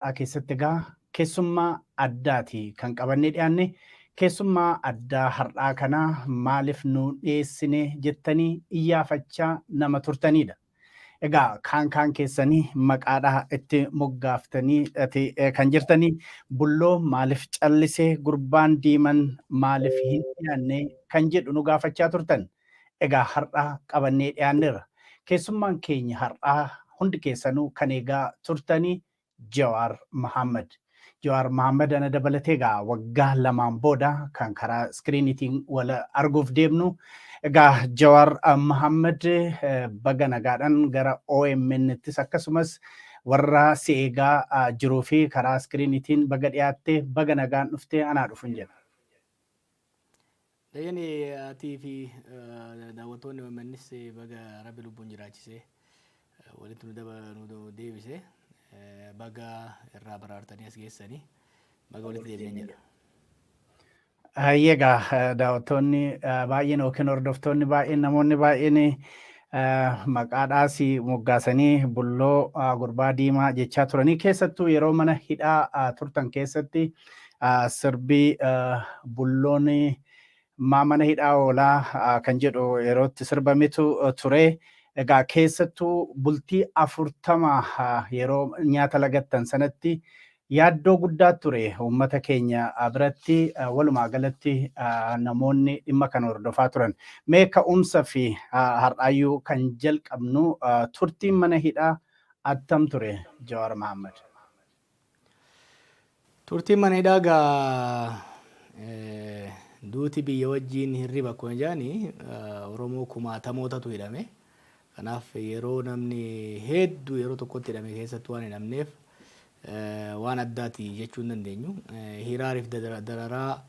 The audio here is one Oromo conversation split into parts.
Har'aa keessatti egaa keessummaa addaati kan qabannee dhiyaanne. Keessummaa addaa har'aa kana maaliif nu dhiyeessine jettanii iyyaafachaa nama turtanidha. Egaa kaan kaan keessanii maqaadhaa itti moggaaftanii kan jirtanii, Bulloo maaliif callisee, gurbaan diiman maaliif hin dhiyaanne kan jedhu nu gaafachaa turtan. Egaa har'aa qabannee dhiyaanneerra. Keessummaan keenya har'aa hundi keessanuu kan eegaa turtanii Jawaar Mohaammed. Jawaar Mohaammed ana dabalatee egaa waggaa 2n booda kan karaa iskiriiniitiin wal arguuf deemnu. Egaa Jawaar Mohaammed, baga nagaadhaan gara OMN'ttis akkasumas warra si eegaa jiruu fi karaa iskiriiniitiin baga dhiyaatte, baga nagaan dhuftee, anaa dhufuun jedha. Dayyani, atii fi daawwattoonni OMNs baga Rabbi lubbuun jiraachisee walitti nu deebise, baga irraa baraartanii as geessanii, baga walitti deebineen jedha. Egaa daawwattoonni baay'een yookiin hordoftoonni baay'een, namoonni baay'een maqaadhaas moggaasanii Bulloo, gurbaa diimaa jechaa turanii. Keessattuu yeroo mana hidhaa turtan keessatti sirbii "Bulloon maa mana hidhaa oolaa" kan jedhu yerootti sirbametu ture. Egaa keessattuu bultii 40 yeroo nyaata lagattan sanatti yaaddoo guddaa ture uummata keenya biratti, walumaa galatti namoonni dhimma kana hordofaa turan. Mee ka'umsa fi har'aayyuu kan jalqabnu, turtiin mana hidhaa attam ture, Jawaar Mohaammed? Turtiin mana hidhaa gaa, duuti biyya wajjin hirriba akkuma jedhani, Oromoo kumaatamootatu hidhame. Kanaaf yeroo namni hedduu yeroo tokkotti hidhame keessatti waan hidhamneef waan addaati jechuu hin dandeenyu. Hiraariif dararaa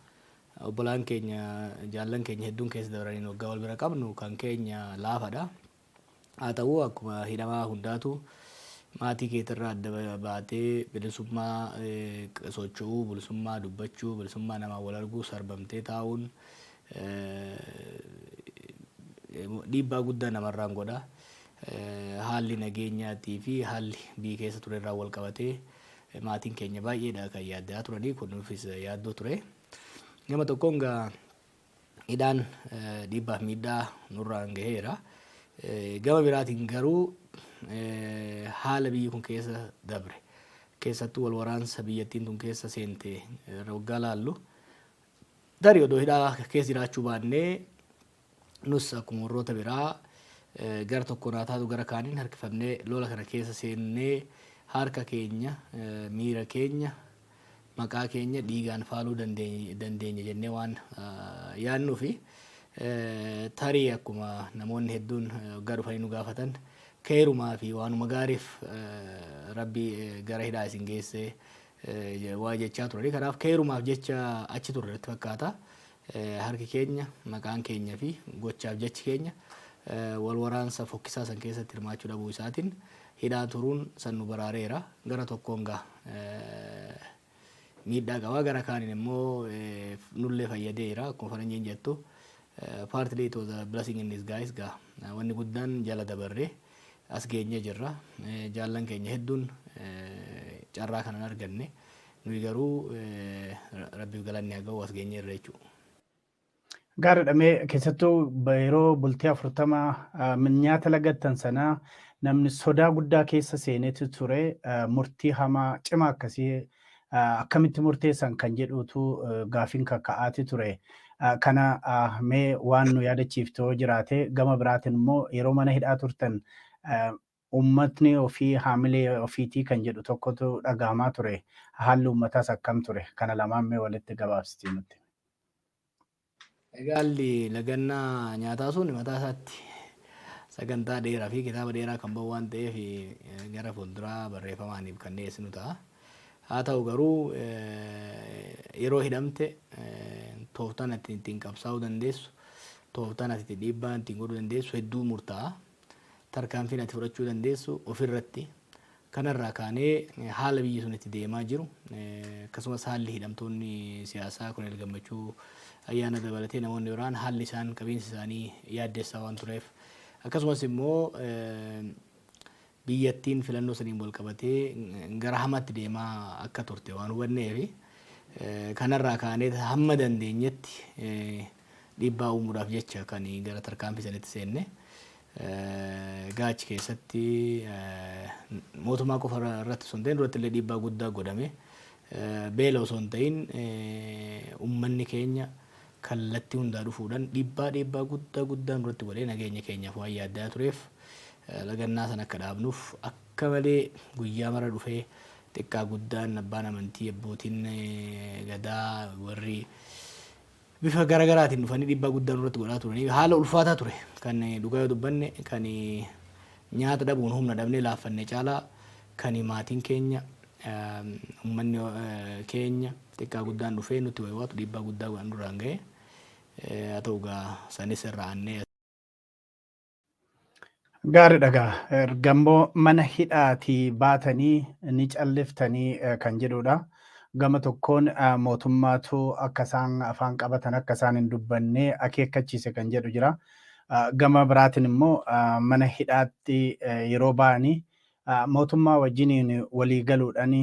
obbolaan keenya, jaallan keenya hedduun keessa dabraniin waggaa wal bira qabnu kan keenya laafadha. Haa ta'u, akkuma hidhamaa hundaatu maatii keetirraa adda baatee bilisummaa socho'uu, bilisummaa dubbachuu, bilisummaa namaan wal arguu sarbamtee taa'uun dhiibbaa guddaa namarraan godha. Haalli nageenyaatii fi haalli biyyi keessa ture irraa wal qabatee maatiin keenya baay'eedha kan yaaddaa turanii, kun nuufis yaaddoo ture. Nama tokkoon gaa hidhaan dhiibbaaf miidhaa nurraan gaheera. Gama biraatiin garuu haala biyyi kun keessa dabre, keessattuu wal waraansa biyyattiin tun keessa seente waggaa laallu, tarii odoo hidhaa keessa jiraachuu baannee nus akkuma warroota biraa gara tokkoon haa taatu gara kaaniin harkifamnee lola kana keessa seennee harka keenya, miira keenya, maqaa keenya dhiigaan faaluu dandeenya jennee waan yaadnuufi, tarii akkuma namoonni hedduun waggaa dhufanii nu gaafatan, keerumaa fi waanuma gaariif Rabbi gara hidhaa isin geesse waa jechaa turani. Kanaaf keerumaaf jecha achi turre natti fakkaata. Harki keenya, maqaan keenya fi gochaaf jechi keenya wal waraansa fokkisaa san keessatti hirmaachuu dhabuu isaatiin hidhaa turuun san nu baraareera. Gara tokkoon gaa miidhaa qaba. Gara kaaniin immoo nullee fayyadeera. Akkuma faranjiin jettu, partly it was a blessing in disguise. Gaa wanni guddaan jala dabarree as geenyee jirra. Jaallan keenya hedduun carraa kana hin arganne. Nuyi garuu Rabbiif galanni haa ga'u, as geenyeerra jechuudha. Gaariidha. Mee keessattuu yeroo bultii 40 nyaata lagattan sanaa namni sodaa guddaa keessa seenetu ture. Murtii hamaa cimaa akkasii akkamitti murteessan kan jedhutu gaafiin kakka'aati ture. Kana mee waan nu yaadachiiftu yoo jiraate, gama biraatiin immoo yeroo mana hidhaa turtan uummatni ofii haamilee ofiitii kan jedhu tokkotu dhagahamaa ture. Haalli uummataas akkam ture? Kana lamaan mee walitti gabaabsitii nutti. Egaa haalli lagannaa nyaataa sun mataa isaatti sagantaa dheeraa fi kitaaba dheeraa kan bahu waan ta'eef gara fuulduraa barreeffamaaniif kan dhiyeessinu ta'a. Haa ta'u garuu, yeroo hidhamte tooftaan ati ittiin qabsaa'uu dandeessu, tooftaan ati dhiibbaa ittiin godhuu dandeessu hedduu murtaa'a. Tarkaanfiin ati fudhachuu dandeessu ofirratti. Kanarraa kaanee haala biyyi sun itti deemaa jiru, akkasumas haalli hidhamtoonni siyaasaa Koloneel Gammachuu Ayyaana dabalatee namoonni biraan haalli isaan qabiinsi isaanii yaaddessaa waan tureef, akkasumas immoo Biyyattiin filannoo saniin wal qabatee gara hamaatti deemaa akka turte waan hubanneef, kanarraa kaanee hamma dandeenyetti dhiibbaa uumuudhaaf jecha kan gara tarkaanfii sanitti seenne. Gaachi keessatti mootummaa qofa irratti osoo hin ta'in duratti illee dhiibbaa guddaa godhame. Beela osoo hin ta'in uummanni keenya kallattii hundaa dhufuudhaan dhiibbaa guddaa guddaa nurratti godhee nageenya keenyaaf waan yaaddaa tureef, lagannaa sana akka dhaabnuuf akka malee guyyaa mara dhufee, xiqqaa guddaan, abbaan amantii, abbootiin gadaa, warri bifa garaagaraatiin dhufanii dhiibbaa guddaa nurratti godhaa turanii haala ulfaataa ture. Kan dhugaa yoo dubbanne, kan nyaata dhabuun humna dhabnee laaffanne caalaa, kan maatiin keenya, uummanni keenya xiqqaa guddaan dhufee nutti waywaatu dhiibbaa guddaa godhan duraan ga'e. Haa ta'u gaa, sanis irra aannee. Gaariidha gaa. Ergammoo mana hidhaatii baatanii ni calliftanii kan jedhudha. Gama tokkoon mootummaatu akka isaan afaan qabatan, akka isaan hin dubbanne akeekkachiise kan jedhu jira. Gama biraatiin immoo mana hidhaatti yeroo ba'anii mootummaa wajjiniin walii galuudhaan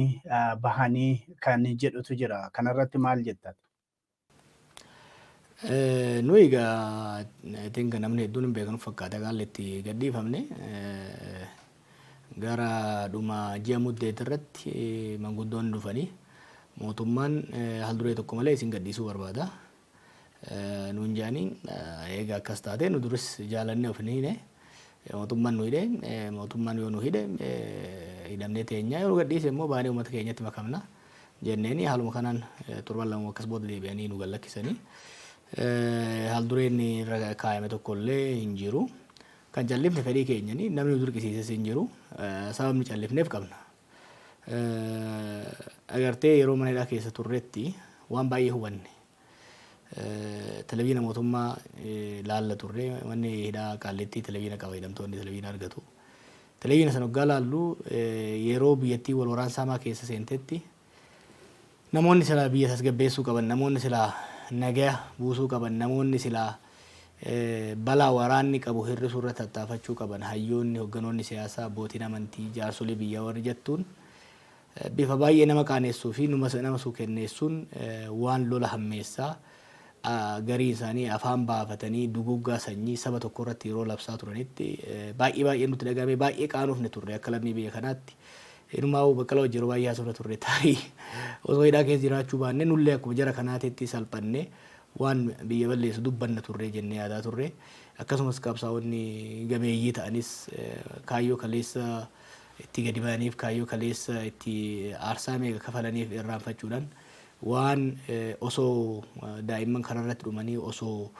bahanii kan jedhutu jira. Kanarratti maal jettan? Nuyi egaa, I think namni hedduun hin beekanu fakkaata, haalli itti gadhiifamne gara dhuma ji'a Muddeet irratti manguddoonni dhufanii, mootummaan haal duree tokko malee isin gadhiisuu barbaada nuun jedhanii. Egaa akkas taate, nu duris jaalannee of hin hiine. Mootummaan nu hidhe, mootummaan yoo nu hidhe hidhamnee teenyaa, yoo nu gadhiise immoo baanee uummata keenyatti makamna jenneeni. Haaluma kanaan torban 2 akkas booda deebi'anii nu gallakkisanii. Haal dureen irra kaayame tokko illee hin jiru. Kan callifne fedhii keenyani, namni nu dirqisiises hin jiru. Sababni callifneef qabna. Agartee, yeroo mana hidhaa keessa turretti waan baay'ee hubanne. Televizyina mootummaa laalla turre. Manni hidhaa Qaallittii televizyina qaba, hidhamtoonni televizyina argatu. Televizyina sana hoggaa laallu, yeroo biyyattii wal waraansa hamaa keessa seentetti, namoonni silaa biyya tasgabbeessuu qaban, namoonni silaa nagaya buusuu qaban, namoonni silaa balaa waraanni qabu hir'isuu irratti tattaafachuu qaban, hayyoonni, hogganoonni siyaasaa, abbootiin amantii, jaarsolii biyyaa warri jettuun, bifa baay'ee nama qaaneessuu fi nama suukenneessuun waan lola hammeessaa, garii isaanii afaan baafatanii duguggaa sanyii saba tokko irratti yeroo labsaa turanitti baay'ee baay'ee nutti dhagahame, baay'ee qaanofne turre akka lammii biyya kanaatti. Inumaa Baqqalaa wajjin yeroo baay'ee haasofna turre, tarii osoo hidhaa keessa jiraachuu baanne nullee akkuma jara kanaatitti salphanne waan biyya balleessu dubbanna turre jennee yaadaa turre. Akkasumas qabsaa'onni gameeyyii ta'anis kaayyoo kaleessa itti gadi ba'aniif, kaayyoo kaleessa itti aarsaa meeqa kafalaniif irraanfachuudhaan, waan osoo daa'imman karaa irratti dhumanii, osoo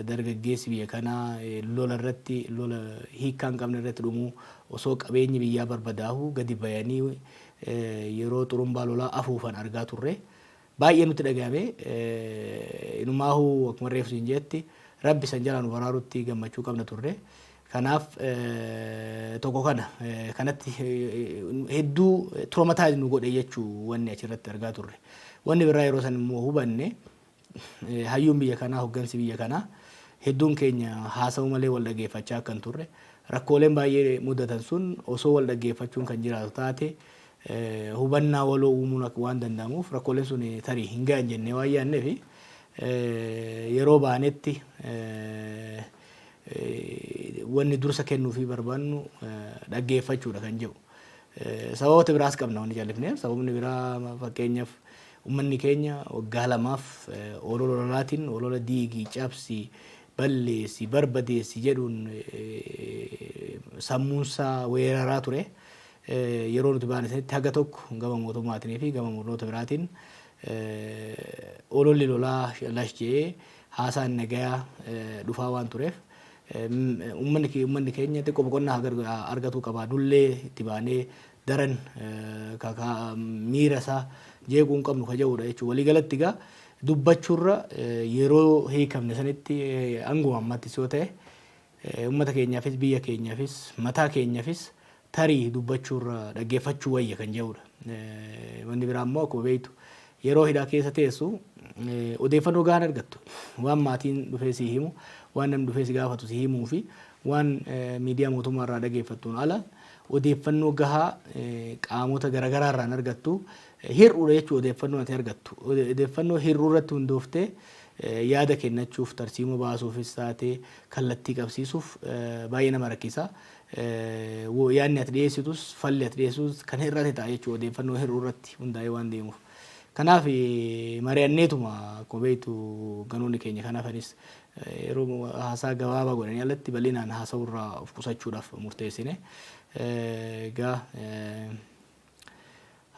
dargaggeessi biyya kanaa lola irratti, lola hiikkaa hin qabne irratti dhumuu, osoo qabeenyi biyyaa barbadaa'u gadi bayanii yeroo xurumbaa lolaa afuufan argaa turre. Baay'ee nutti dhagahame. Inumaahuu akkuma reefu siin jetti, Rabbi san jalaa nu baraarutti gammachuu qabna turre. Kanaaf tokko kana kanatti hedduu traumatize nu godhe jechuu wanni achirratti argaa turre. Wanni biraa yeroo san immoo hubanne, hayyuun biyya kanaa, hoggansi biyya kanaa hedduun keenya haasa'uu malee wal dhaggeeffachaa akka hin turre, rakkooleen baay'ee mudatan sun osoo wal dhaggeeffachuun kan jiraatu taate hubannaa waloo uumuun akka waan danda'amuuf rakkooleen sun tarii hin gahan jennee waan yaadneef, yeroo baanetti wanni dursa kennuufii barbaannu dhaggeeffachuudha kan jedhu. Sababoota biraas qabna wanni callifneef. Sababni biraa, fakkeenyaaf, uummanni keenya waggaa 2f olola lolaatiin, olola diigii, cabsi, balleessi, barbadeessi jedhuun sammuunsaa weeraraa ture. Yeroo nuti baane sanitti haga tokko gama mootummaatiin fi gama murnoota biraatiin ololli lolaa lash jedhee haasaan nagayaa dhufaa waan tureef, uummanni keenya xiqqoo boqonnaa argatuu qaba. Nullee itti baanee daran miira isaa jeequu hin qabnu ka jedhudha jechuudha. Waliigalatti egaa dubbachuurra yeroo hiikamne sanitti hanguma ammattis yoo ta'e uummata keenyaafis, biyya keenyaafis, mataa keenyaafis tarii dubbachuurra dhaggeeffachuu wayya kan jedhudha. Wanni biraa immoo, akkuma beektu, yeroo hidhaa keessa teessu odeeffannoo gahaan argattu. Waan maatiin dhufee si himu, waan namni dhufee si gaafatu si himuu fi waan miidiyaa mootummaa irraa dhageeffattuun ala Odeeffannoo gahaa qaamota garaagaraa irraan argattu hir'uudha jechuudha odeeffannoo ati argattu. Odeeffannoo hir'uu irratti hundooftee yaada kennachuuf, tarsiimoo baasuufis taatee kallattii qabsiisuuf baay'ee nama rakkisa. Yaadni ati dhiyeessitus, falli ati dhiyeessitus kan hir'ate ta'a jechuudha, odeeffannoo hir'uu irratti hundaa'ee waan deemuuf. Kanaaf mari'anneetuma, akkuma beektu ganoonni keenya kanaafanis yeroo haasaa gabaabaa godhanii alatti bal'inaan haasa'urraa of qusachuudhaaf murteessine. Egaa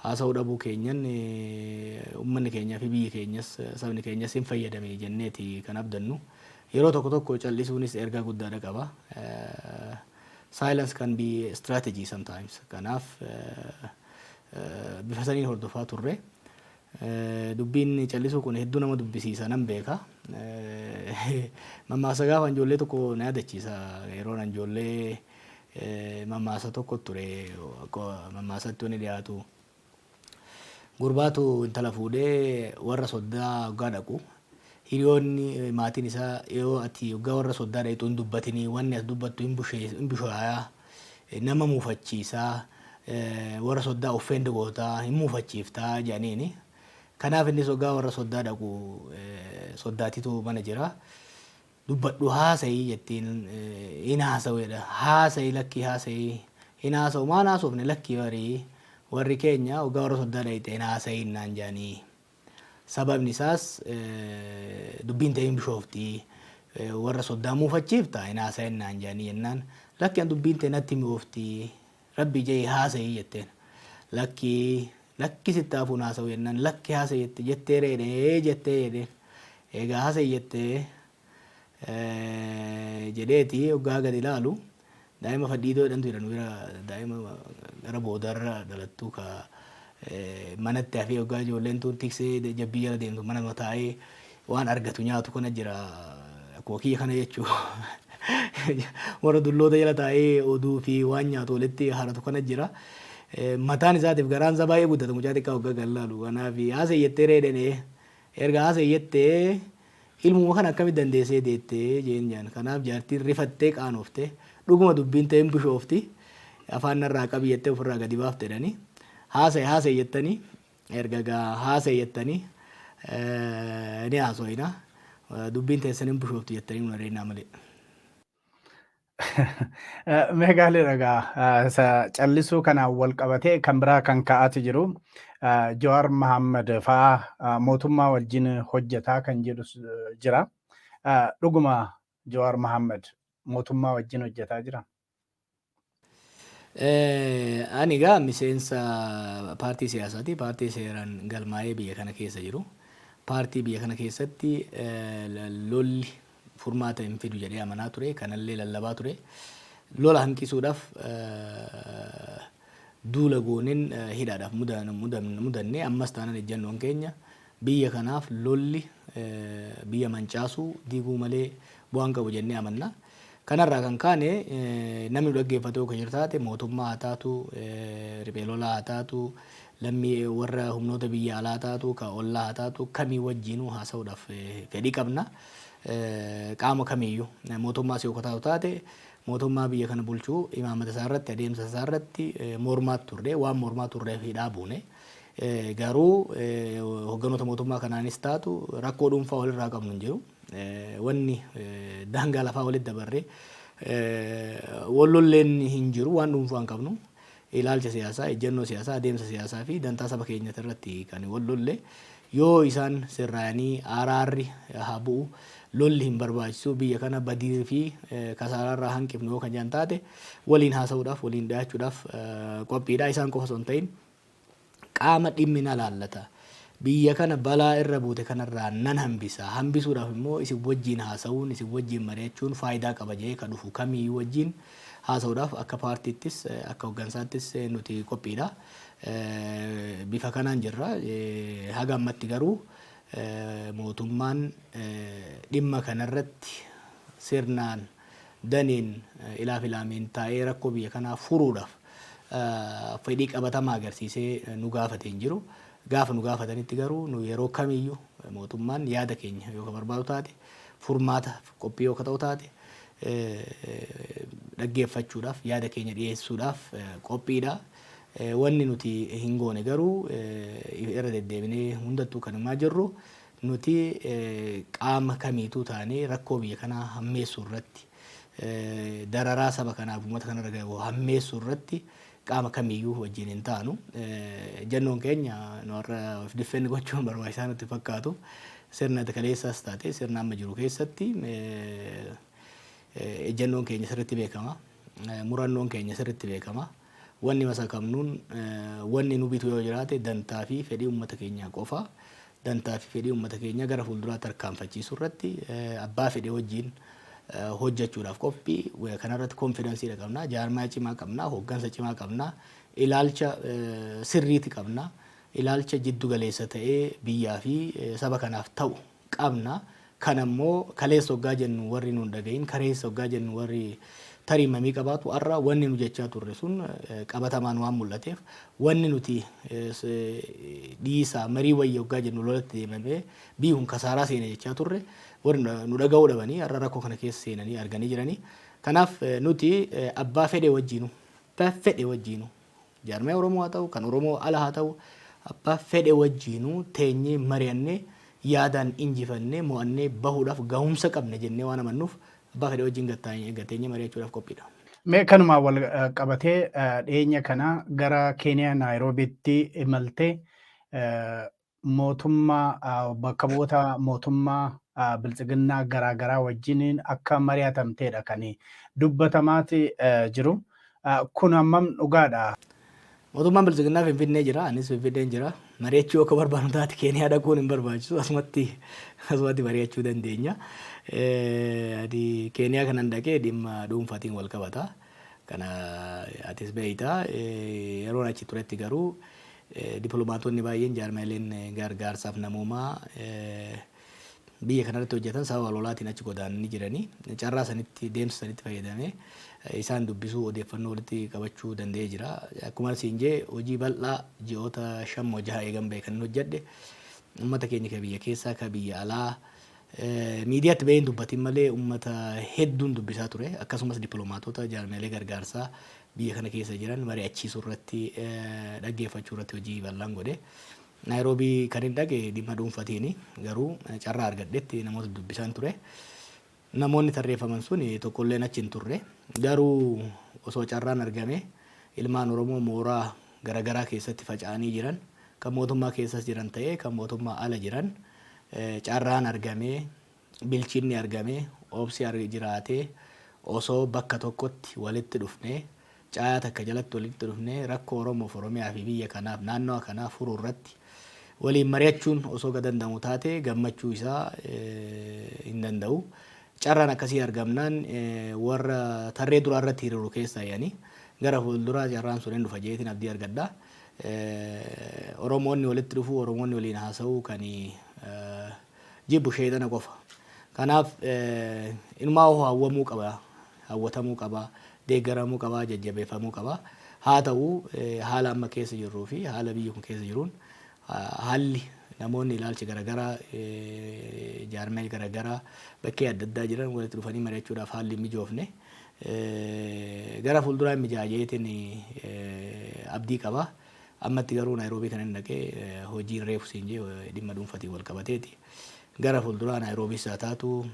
haasa'uu dhabuu keenyan uummanni keenyaa fi biyyi keenyas, sabni keenyas hin fayyadame jenneeti kan abdannu. Yeroo tokko tokko callisuunis ergaa guddaadha qaba. Silence can be strategy sometimes. Kanaaf bifa saniin hordofaa turre. Dubbiin callisuu kun hedduu nama dubbisiisa, nan beeka. Mammaasa gaafa ijoollee tokko na yaadachiisa. Yeroo ijoollee mammaasa tokko ture, mammaasatti wanni dhiyaatu. Gurbaatu intala fuudhee warra soddaa hoggaa dhaqu. Hiriyoonni, maatiin isaa, "Yoo ati hoggaa warra soddaa dhaqxu hin dubbatinii, wanni as dubbattu hin bushaayaa, nama muufachiisaa, warra soddaa offend gootaa, hin muufachiiftaa," jedhaniini. Kanaaf innis hoggaa warra soddaa dhaqu soddaatitu mana jira. "Dubbadhu, haasa'ii," jettiin. "Hin haasa'u," jedha. "Haasa'ii, lakkii haasa'ii." "Hin haasa'u." "Maan haasofne?" "Lakkii, barii warri keenya hoggaa warra soddaa dhaqxe hin haasa'iin naan jedhanii. Sababni isaas dubbiin ta'e hin bishoofti. Warra soddaa muufachiifta, hin haasa'in naan jedhanii," jennaan. "Lakki, an dubbiin ta'e natti mi'oofti. Rabbi jee haasa'ii," jetteen. "Lakkii, lakki, sitti hafuun haasa'u," jennaan. "Lakki, haasa'ii," jette. "Jettee reedhee?" "Jettee," jedheen. "Egaa haasa'ii," jettee jedheeti hoggaa gadi ilaalu daa'ima fadhiidoo jedhamtu jedhan bira, daa'ima gara boodarra dhalattu, ka manatti hafee hoggaa ijoolleen tun tiksee jabbii jala deemtu mana taa'ee waan argatu nyaatu kana jira, akkuma kiyya kana jechuu, warra dulloota jala taa'ee oduu fi waan nyaatu walitti haratu kana jira. Mataan isaatiif garaan isaa baay'ee guddata mucaa xiqqaa hoggaa kan laalu. Kanaaf "Haasa'ii," jettee reedhene. "Erga haasa'ii jettee, ilmuma kana akkamitti dandeessee deettee?" jeen jaan. Kanaaf jaartiin rifattee qaanoofte. "Dhuguma dubbiin ta'e hin bishoofti. Afaan narraa qabi," jettee ofirraa gadi baafte jedhanii. "Haasa'e, haasa'e," jettanii, erga gaa haasa'e jettanii ni haasoyina. "Dubbiin teessan hin bishooftu," jettanii nu adeemnaa malee. Meegaalee ragaa callisuu kanaan wal qabatee kan biraa kan ka'aatu jiru. Jawaar Mahammad fa'aa mootummaa wajjin hojjetaa kan jedhu jira. Dhuguma Jawaar Mahammad mootummaa wajjin hojjetaa jira? Ani egaa miseensa paartii siyaasaati. Paartii seeraan galmaa'ee biyya kana keessa jiru. Paartii biyya kana keessatti lolli furmaata hin fidu jedhee amanaa ture. Kanallee lallabaa ture. Lola hanqisuudhaaf duula gooneen hidhaadhaaf mudanne. Ammas taanaan ejjennoon keenya biyya kanaaf lolli biyya mancaasuu diiguu malee bu'aan qabu jennee amanna. Kanarraa kan kaane namni nu dhaggeeffatu yoo jiru taate, mootummaa haa taatu, riphee lolaa haa taatu, lammii warra humnoota biyya alaa taatu, ka ollaa haa taatu, kamii wajjinuu haasa'uudhaaf fedhii qabna. Qaama kamiiyyuu mootummaas yoo taatu taate, mootummaa biyya kana bulchuu imaammata isaa irratti, adeemsa isaa irratti mormaa turre, waan mormaa turreef hidhaa buune. Garuu hogganoota mootummaa kanaanis taatu rakkoo dhuunfaa walirraa qabnu hin jiru. Wanni daangaa lafaa walitti dabarree wal lolleen hin jiru, waan dhuunfaa hin qabnu. Ilaalcha siyaasaa, ejjennoo siyaasaa, adeemsa siyaasaa fi dantaa saba keenyati irratti kan wal lolle. Yoo isaan sirraayanii araarri haa bu'u, lolli hin barbaachisu, biyya kana badii fi kasaaraarraa hanqifnu yoo kan jedhan taate, waliin haasa'uudhaaf, waliin dhiyaachuudhaaf qophiidha. Isaan qofa osoo hin ta'in qaama dhimmi na laallata. Biyya kana balaa irra buute kanarraa nan hambisa. Hambisuudhaaf immoo isin wajjin haasa'uun, isin wajjin mari'achuun faayidaa qaba jedhee ka dhufu kamiyyuu wajjin haasa'uudhaaf akka paartiittis akka hooggansaattis nuti qophiidha. Bifa kanaan jirra. Haga ammatti garuu mootummaan dhimma kanarratti sirnaan daneen ilaaf ilaameen taa'ee rakkoo biyya kanaa furuudhaaf fedhii qabatamaa agarsiisee nu gaafatee hin jiru. Gaafa nu gaafatanitti garuu nu yeroo kamiyyuu mootummaan yaada keenya yoo ka barbaadu taate, furmaata qophii yoo ka ta'u taate, Dhaggeeffachuudhaaf, yaada keenya dhiyeessuudhaaf qophiidha. Wanni nuti hin goone garuu, irra deddeebinee hundattuu kan himaa jirru, nuti qaama kamiituu taanee rakkoo biyya kanaa hammeessuu irratti, dararaa saba kanaaf uummata kanarra gahu hammeessuu irratti qaama kamiyyuu wajjin hin taanu. Ejjennoon keenya nu har'a of defend gochuun barbaachisaa nutti fakkaatu. Sirna kaleessaas taate sirna amma jiru keessatti ejjennoon keenya sirriitti beekama. Murannoon keenya sirriitti beekama. Wanni masakamnuun, wanni nu bitu yoo jiraate, dantaa fi fedhii uummata keenyaa qofa. Dantaa fi fedhii uummata keenyaa gara fuulduraatti tarkaanfachiisuu irratti abbaa fedhe wajjin hojjechuudhaaf qophii. Kanarratti confidence qabna. Jaarmaa cimaa qabna. Hooggansa cimaa qabna. Ilaalcha sirriiti qabna. Ilaalcha jiddu galeessa ta'ee biyyaa fi saba kanaaf ta'u qabna. Kan ammoo kaleessa hoggaa jennu warri nuun dhagahin, kaleessa hoggaa jennu warri tarii mamii qabaatu, har'a wanni nu jechaa turre sun qabatamaan waan mul'ateef, wanni nuti dhiisaa, marii wayya hoggaa jennu lolatti deemamee biyyi kun kasaaraa seene jechaa turre, warri nu dhaga'uu dhabanii har'a rakkoo kana keessa seenanii arganii jiranii. Kanaaf nuti abbaa fedhe wajjiinu, abbaa fedhe wajjiinu, jaarmaya Oromoo haa ta'u, kan Oromoo ala haa ta'u, abbaa fedhe wajjiinuu teenyee mari'annee, yaadaan injifannee, mo'annee bahuudhaaf gahumsa qabna jennee waan amannuuf, abbaa fedhe wajjin gateenyee mari'achuudhaaf qophiidha. Mee kanumaan wal qabatee, dhiyeenya kana gara Keeniyaa Naayiroobiitti imaltee mootummaa, bakka bu'oota mootummaa biltsiginnaa garaagaraa wajjiniin akka mari'atamteedha kan dubbatamaati jiru. Kun hammam dhugaadha? Mootummaan biltsiginnaa Finfinnee jira, anis Finfinneen jira. Mari'achuu akka barbaadu taate Keeniyaa dhaquun hin barbaachisu. Asumatti mari'achuu dandeenya. Ani Keeniyaa kanan dhaqee dhimma dhuunfaatiin wal qabata. Kana atis beekta. Yeroon achi turetti garuu dippiloomaatonni baay'een, jaarmaaleen gargaarsaaf namoomaa biyya kanarratti hojjetan sababa lolaatiin achi godaananii jiranii, carraa sanitti, deemsa sanitti fayyadamee isaan dubbisuu, odeeffannoo walitti qabachuu danda'ee jira. Akkuma siin jee, hojii bal'aa ji'oota 5 moo 6 eegan ba'e kan hojjedhe, uummata keenya ka biyya keessaa, ka biyya alaa, miidiyaatti baheen dubbatin malee uummata hedduun dubbisaa ture. Akkasumas dippiloomaatota, jaarmaalee gargaarsaa biyya kana keessa jiran mari'achiisuu irratti, dhaggeeffachuu irratti hojii bal'aan godhe. Naayiroobii kan hin dhaqe dhimma dhuunfatiini, garuu carraa argadhetti namoota dubbisaan ture. Namoonni tarreeffaman sun tokkolleen achi hin turre. Garuu osoo carraan argame, ilmaan Oromoo mooraa garaagaraa keessatti faca'anii jiran, kan mootummaa keessas jiran ta'ee kan mootummaa ala jiran, carraan argamee, bilchinni argamee, obsi jiraatee, osoo bakka tokkotti walitti dhufnee, caayaa takka jalatti walitti dhufnee, rakkoo Oromoof, Oromiyaa fi biyya kanaaf, naannawa kanaaf furuu irratti waliin mari'achuun osoo ka danda'amu taate, gammachuu isaa hin danda'u. Carraan akkasii argamnaan warra tarree duraa irratti hiriiru keessaa yaani gara fuulduraa carraan sun hin dhufa jeetiin abdii argadha. Oromoonni walitti dhufuu, Oromoonni waliin haasa'uu kan jibbu sheexana qofa. Kanaaf inumaa hawwamuu qaba, hawwatamuu qaba, deeggaramuu qaba, jajjabeeffamuu qaba. Haa ta'u, haala amma keessa jirruu fi haala biyyi kun keessa jiruun, haalli namoonni ilaalcha garaagaraa, jaarmee garaagaraa bakkee adda addaa jiran walitti dhufanii mari'achuudhaaf haalli hin mijoofne. Gara fuulduraa hin mijaajeetiin abdii qaba. Ammatti garuu Naayiroobii kan hin dhaqee hojiin reefu siin jee dhimma dhuunfatiin wal qabateeti. Gara fuulduraa Naayiroobiis haa taatu,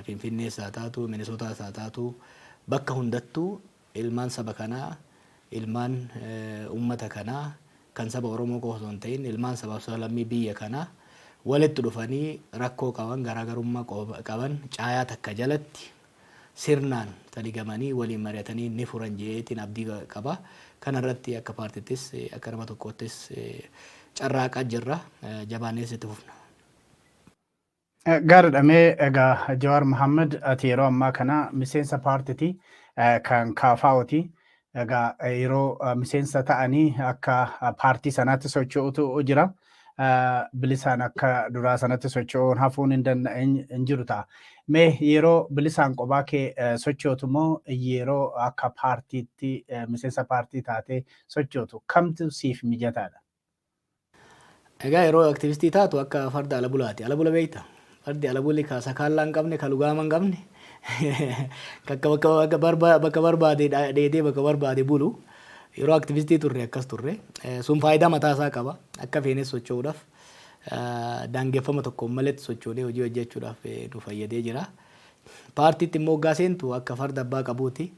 Finfinnees haa taatu, Minisootaas haa taatu, bakka hundattuu ilmaan saba kanaa, ilmaan uummata kanaa, kan saba Oromoo qofa osoo hin ta'in ilmaan sabaaf sablammii biyya kanaa walitti dhufanii, rakkoo qaban, garaagarummaa qaban caayaa takka jalatti sirnaan taligamanii waliin mari'atanii ni furan jeetiin abdii qaba. Kana irratti akka paartittis akka nama tokkoottis carraaqaa jirra. Jabaannees itti fufna. Gaariidha. Mee egaa Jawaar Mohaammed, ati yeroo ammaa kana miseensa paartiiti, kan KFOti. Egaa yeroo miseensa ta'anii akka paartii sanaatti socho'utu jira. Bilisaan akka duraa sanatti socho'uun hafuun hin jiru ta'a. Mee yeroo bilisaan qophaa kee sochootu moo yeroo akka paartiitti miseensa paartii taatee sochootu kamtu siif mijataadha? Egaa yeroo aktivistii taatu akka farda ala bulaati. Ala bula beekta? Fardi ala buli ka sakaallaa hin qabne, ka lugaama hin qabne. Bakka barbaade dheedee bakka barbaade bulu. Yeroo aktivistii turre akkas turre. Sun faayidaa mataa isaa qaba. Akka feenes socho'uudhaaf, daangeffama tokko maletti sochoonee hojii hojjechuudhaaf nu fayyadee jira. Paartiitti immoo hoggaa seentu akka farda abbaa qabuuti.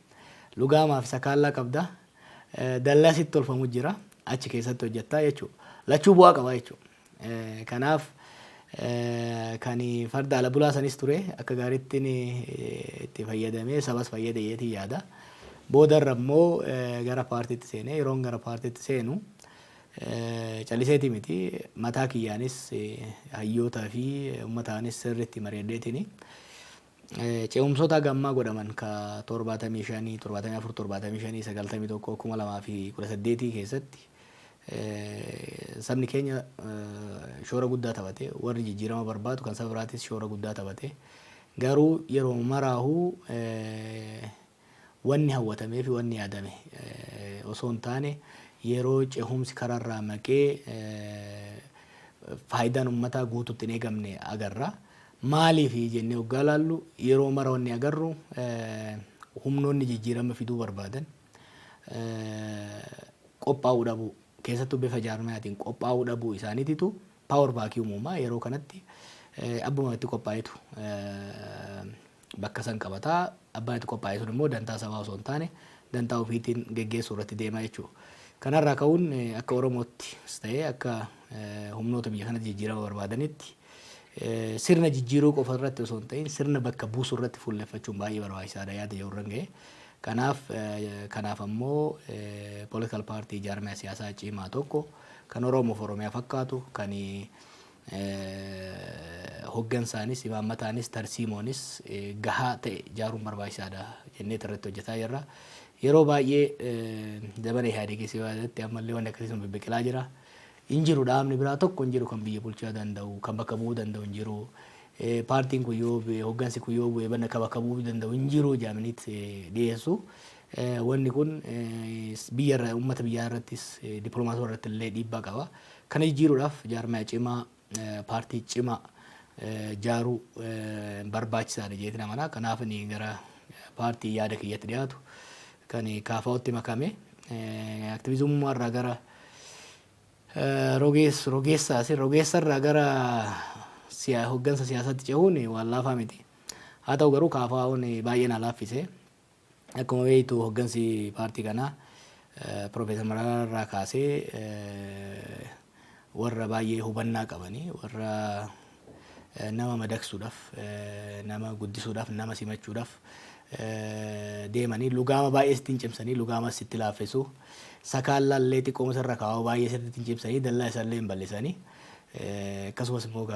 Lugaamaa fi sakaallaa qabda. Dallaa sitti tolfamu jira. Achi keessatti hojjettaa jechuudha. Lachuu bu'aa qaba jechuudha. Kanaaf kan farda ala bulaa sanis ture akka gaariitti itti fayyadamee sabas fayyade jeetii yaada. Boodarra immoo gara paartiitti seenee, yeroon gara paartiitti seenu calliseeti miti, mataa kiyyaanis hayyootaa fi uummataanis sirriitti mari'adheetini. Ce'umsoota gammaa godhaman ka 75, 74, 75, 91, 2018 keessatti sabni keenya shoora guddaa taphate. Warri jijjiirama barbaadu kan saba biraatis shoora guddaa taphate. Garuu yeroo maraahuu wanni hawwatamee fi wanni yaadame osoo hin taane, yeroo cehumsi karaarraa maqee faayidaan uummataa guututti hin eegamne agarra. Maaliif jennee hoggaa laallu, yeroo mara wanni agarru humnoonni jijjiirama fiduu barbaadan qophaa'uu dhabuu, keessattuu bifa jaarmayaatiin qophaa'uu dhabuu isaaniititu power vacuum uumaa. Yeroo kanatti abbuma itti qophaa'etu bakka san qabataa. Abbaan itti qophaa'e sun immoo dantaa sabaa osoo hin taane dantaa ofiitiin geggeessuu irratti deema jechuudha. Kanarraa ka'uun akka Oromootti ta'ee akka humnoota biyya kanatti jijjiirama barbaadanitti, sirna jijjiiruu qofa irratti osoo hin ta'in sirna bakka buusuu irratti fuulleffachuun baay'ee barbaachisaadha yaada jedhu irra ga'e. Kanaaf ammoo political party, jaarmiyaa siyaasaa cimaa tokko kan Oromoof Oromiyaa fakkaatu, kan hoggansaanis, imaammataanis, tarsiimoonis gahaa ta'e ijaaruun barbaachisaadha jennee irratti hojjetaa jirra. Yeroo baay'ee zamana Ihaadegii siyaasatti ammallee wanni akkasii sun bibbiqilaa jira. Hin jiru, dhaabni biraa tokko hin jiru kan biyya bulchuu danda'u, kan bakka bu'uu danda'u hin jiru. Paartiin kun yoo bu'e, hoggansi kun yoo bu'e, bakka bakka bu'uu danda'u hin jiru jedhamaniit dhiyeessu. Wanni kun biyya irra, uummata biyyaa irrattis, dippiloomaasii irratti illee dhiibbaa qaba. Kana jijjiiruudhaaf jaarmaya cimaa, paartii cimaa ijaaruu barbaachisaadha jedheetiin amana. Kanaaf inni gara paartii yaada kiyyatti dhiyaatu kan KFO'tti makame. Aktiviizummaa irraa gara rogeessarraa gara hoggansa siyaasaatti cehuun waan laafaa miti. Haa ta'u garuu KFO'n baay'ee na laaffise. Akkuma beektu, hoggansi paartii kanaa Piroofeesar Mararaa irraa kaasee warra baay'ee hubannaa qabanii, warra nama madaqsuudhaaf, nama guddisuudhaaf, nama simachuudhaaf deemanii lugaama baay'ee sitti hin cimsanii, lugaama sitti laaffisu. Sakaallallee xiqqooma sirra kaa'u baay'ee sirriitti hin cimsanii, dallaa isaallee hin bal'isanii. Akkasumas immoo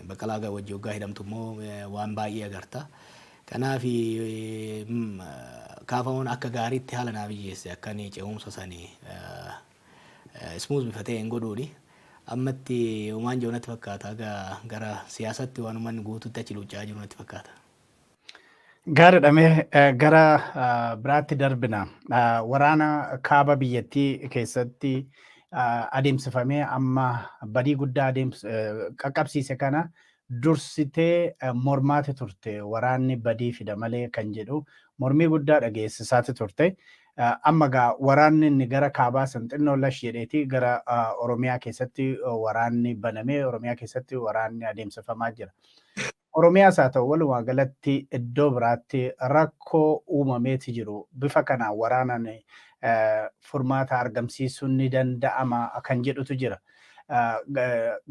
Baqqalaa wajji hoggaa hidhamtu immoo waan baay'ee agarta. Kanaaf KFO'n akka gaariitti haala naa mijeesse akka inni ce'umsa sanii smooth bifa ta'een godhuuni. Ammatti homaan jiru natti fakkaata. Gara siyaasatti waan uummanni guutuutti achi luucca'aa jiru natti fakkaata. Gaariidha, mee gara biraatti darbina. Waraana kaaba biyyattii keessatti adeemsifamee amma badii guddaa qaqqabsiise kana dursitee mormaati turte. Waraanni badii fida malee kan jedhu mormii guddaa dhageessisaati turte. Amma gaa waraanni inni gara kaabaa san xinnoo lash jedheeti gara Oromiyaa keessatti waraanni banamee, Oromiyaa keessatti waraanni adeemsifamaa jira. Oromiyaas haa ta'u walumaa galatti iddoo biraatti rakkoo uumameeti jiru bifa kanaan waraanaan furmaata argamsiisuun ni danda'ama kan jedhutu jira.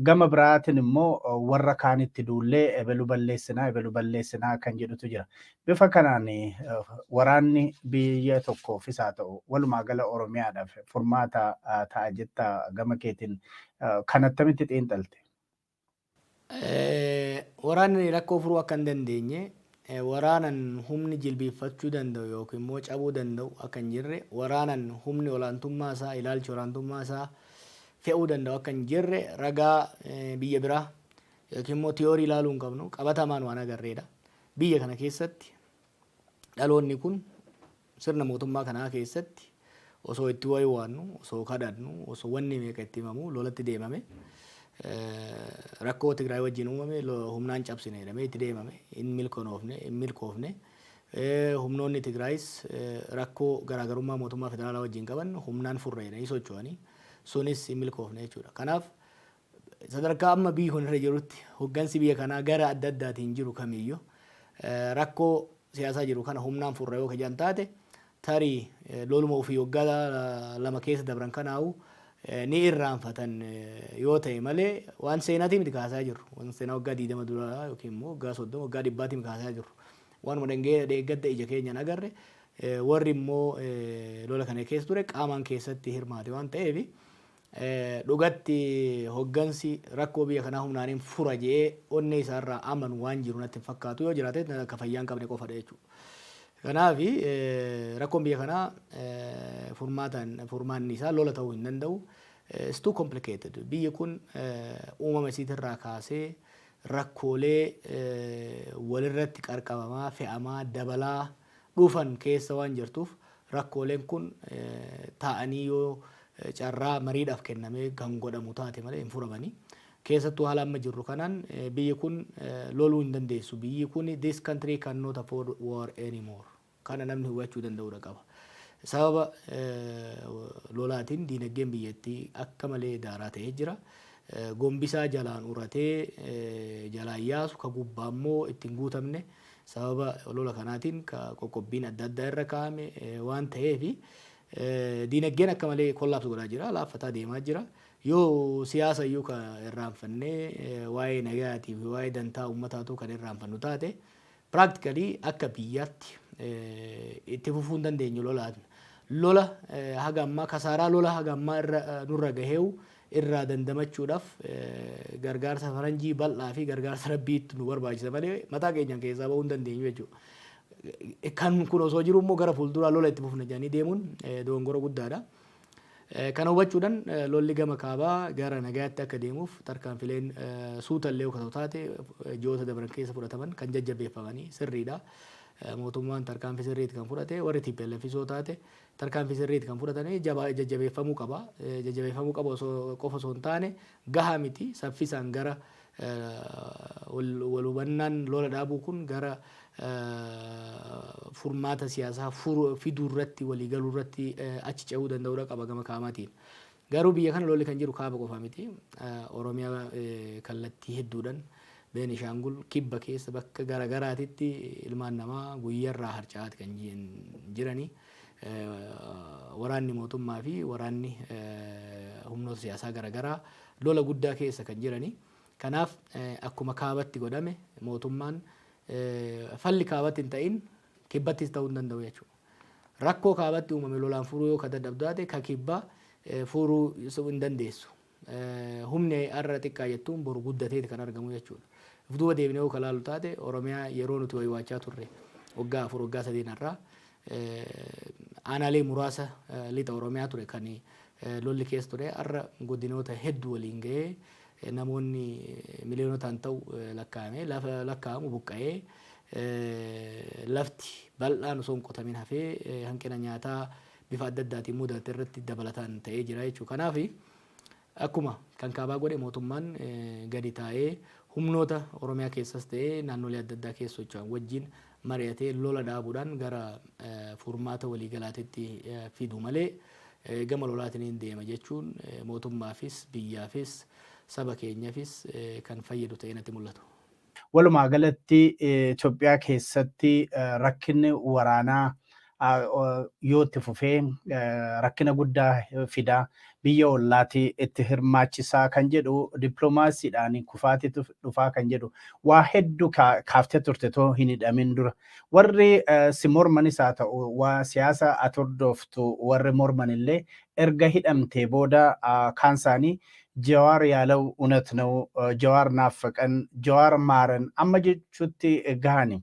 Gama biraatiin immoo warra kaanitti duullee ebelu balleessinaa, ebelu balleessinaa kan jedhutu jira. Bifa kanaan waraanni biyya tokkoofis haa ta'u walumaa gala Oromiyaadhaaf furmaata ta'a jetta? Gama keetiin kan attamitti xiinxalte? Waraanni rakkoo furuu akka hin dandeenye, waraanan humni jilbiiffachuu danda'u yookiin immoo cabuu danda'u akka hin jirre, waraanan humni olaantummaa isaa, ilaalchi olaantummaa isaa fe'uu danda'u akka hin jirre ragaa biyya biraa yookiin immoo tiyoorii ilaaluu hin qabnu, qabatamaan waan agarreedha. Biyya kana keessatti dhaloonni kun sirna mootummaa kanaa keessatti osoo itti waywaannu, osoo kadhannu, osoo wanni meeqa itti himamu lolatti deemame. Rakkoo Tigraay wajjin uumame humnaan cabsine jedhamee itti deemame. Hin milkoofne, hin milkoofne. Humnoonni Tigraayis rakkoo garaagarummaa mootummaa federaalaa wajjin qaban humnaan furra jedhanii socho'anii, sunis hin milkoofne jechuudha. Kanaaf sadarkaa amma biyyi kun irra jirutti hoggansi biyya kanaa gara adda addaatiin jiru kamiyyuu rakkoo siyaasaa jiru kana humnaan furra yoo kajan taate, tarii loluma ofii waggaa 2 keessa dabran kanaa'u ni irraanfatan yoo ta'e malee, waan seenaatii miti kaasaa jirru. Waan seenaa waggaa 20 duraa yookiin immoo waggaa 30, waggaa 100-tii miti kaasaa jirru. Waanuma dheeggadda ija keenyaan agarre, warri immoo lola kana keessa ture qaamaan keessatti hirmaate waan ta'eef, dhugatti hoggansi rakkoo biyya kanaa humnaaniin fura jedhee onnee isaarraa amanu waan jiru natti hin fakkaatu. Yoo jiraate akka fayyaa hin qabne qofadha jechuudha. Kanaaf rakkoon biyya kanaa furmaataan furmaanni isaa lola ta'uu hin danda'u. It's too complicated. Biyyi kun uumama isiitirraa kaasee rakkoolee walirratti qarqabamaa, fe'amaa, dabalaa dhufan keessa waan jirtuuf, rakkooleen kun taa'anii yoo carraa mariidhaaf kennamee kan godhamu taate malee hin furamanii. Keessattuu haala amma jirru kanaan biyyi kun loluu hin dandeessu. Biyyi kun, this country cannot afford war anymore. Kana namni hubachuu danda'uudha qaba. Sababa lolaatiin diinagdeen biyyattii akka malee daaraa ta'ee jira. Gombisaa jalaan uratee jalaan yaasu, ka gubbaa immoo ittiin guutamne, sababa lola kanaatiin ka qoqqobbiin adda addaa irra kaa'ame waan ta'eef, diinagdeen akka malee collapse godhaa jira, laaffataa deemaa jira. Yoo siyaasa iyyuu ka irraanfannee waa'ee nagayaatii fi waa'ee dantaa uummataatu kan irraanfannu taate, practically akka biyyaatti itti fufuu hin dandeenyu lolaan. Lola haga ammaa, kasaaraa lola haga ammaa irra nurra gaheewu irraa dandamachuudhaaf gargaarsa faranjii bal'aa fi gargaarsa rabbiitti nu barbaachisa malee mataa keenyaan keessaa bahuu hin dandeenyu jechuudha. Kan kun osoo jiru immoo gara fuulduraa lola itti fufna jedhanii deemuun dogongora guddaadha. Kana hubachuudhaan lolli gama kaabaa gara nagayaatti akka deemuuf tarkaanfileen suutallee yoo taate ji'oota dabran keessa fudhataman kan jajjabeeffamanii sirriidha. Mootummaan tarkaanfii sirriitti kan fudhate, warri TPLF yoo taate tarkaanfii sirriitti kan fudhatanii jajjabeeffamuu qaba. Jajjabeeffamuu qaba osoo qofa osoo hin taane, gahaa miti. Saffisaan gara wal hubannaan lola dhaabuu kun gara furmaata siyaasaa fiduu irratti, waliigaluu irratti achi ce'uu danda'uudha qaba gama kaabaatiin. Garuu biyya kana lolli kan jiru kaaba qofa miti. Oromiyaa kallattii hedduudhaan, Beenishaangul, kibba keessa bakka garagaraatitti ilmaan namaa guyyarraa harca'aati kan jiranii. Waraanni mootummaa fi waraanni humnoota siyaasaa garagaraa lola guddaa keessa kan jiranii. Kanaaf akkuma kaabatti godhame mootummaan falli kaabatti hin ta'in kibbattis ta'uu hin danda'u jechuudha. Rakkoo kaabatti uumame lolaan furuu yoo ka dadhabdu taate, ka kibbaa furuu hin dandeessu. Humni har'a xiqqaa jettuun boru guddateeti kan argamu jechuudha. If duuba deebinee yoo ka laalu taate, Oromiyaa yeroo nuti waywaachaa turre, waggaa 4, waggaa 3 irraa, aanaalee muraasa lixa Oromiyaa ture kan lolli keessa ture. Har'a godinoota hedduu waliin gahee, namoonni miliyoonotaan ta'u lakkaa'ame lafa lakkaa'amu buqqa'ee, lafti bal'aan osoo hin qotamin hafee, hanqina nyaataa bifa adda addaatiin mudate irratti dabalataan ta'ee jira jechuudha. Kanaaf akkuma kan kaabaa godhe mootummaan gadi taa'ee humnoota Oromiyaa keessas ta'ee naannolee adda addaa keessa socho'an wajjin mari'atee lola dhaabuudhaan gara furmaata waliigalaatitti fidu malee, gama lolaatiin hin deema jechuun mootummaafis, biyyaafis, saba keenyaafis kan fayyadu ta'ee natti mul'atu. Walumaa galatti Itoophiyaa keessatti rakkinni waraanaa yoo itti fufee rakkina guddaa fidaa, biyya ollaati itti hirmaachisaa kan jedhu, dippiloomaasiidhaan kufaatitu dhufaa kan jedhu waa hedduu kaaftee turte too hin hidhamin dura. Warri si mormanis haa ta'u, waa siyaasa ati hordoftu warri morman illee erga hidhamtee booda kaan isaanii "Jawaar ያለው እውነት ነው፣ Jawaar ናፈቀን፣ Jawaar ማረን" amma jechuutti gahani.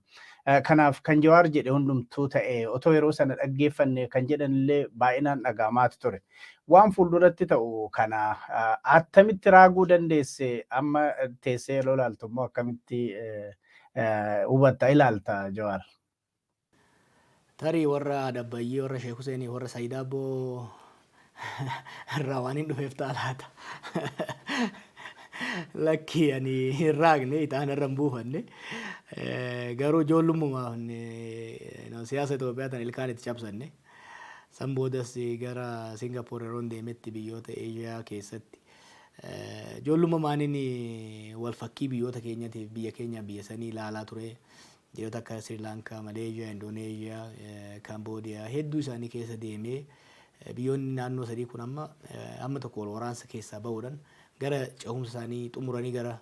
Kanaaf kan Jawaar jedhe hundumtuu ta'e otoo yeroo sana dhaggeeffanne kan jedhan illee baay'inaan dhaga'amaatu ture. Waan fuulduratti ta'u kana attamitti raaguu dandeesse? Amma teessee yeroo ilaaltu immoo akkamitti hubatta, ilaalta, Jawaar? Tarii warra Dabbayyee, warra Sheek Huseenii, warra Saayidaabboo irraa waan hin dhufeef ta'a laata. Lakki, ani hin raaqne, ixaana irra hin buufanne. Garuu ijoollummaa siyaasa Itoophiyaa tan ilkaan itti cabsanne. San boodas gara Singapoor yeroon deemetti biyyoota Eeshiyaa keessatti ijoollummaaniin wal fakkii biyyoota keenyatiif biyya keenya biyya sanii ilaalaa ture. Biyyoota akka Sri Lankaa, Maleeshiyaa, Indoneeshiyaa, Kaamboodiyaa hedduu isaanii keessa deemee, biyyoonni naannoo sadii kun amma amma tokko wal waraansa keessaa bahuudhaan gara cehumsa isaanii xumuranii gara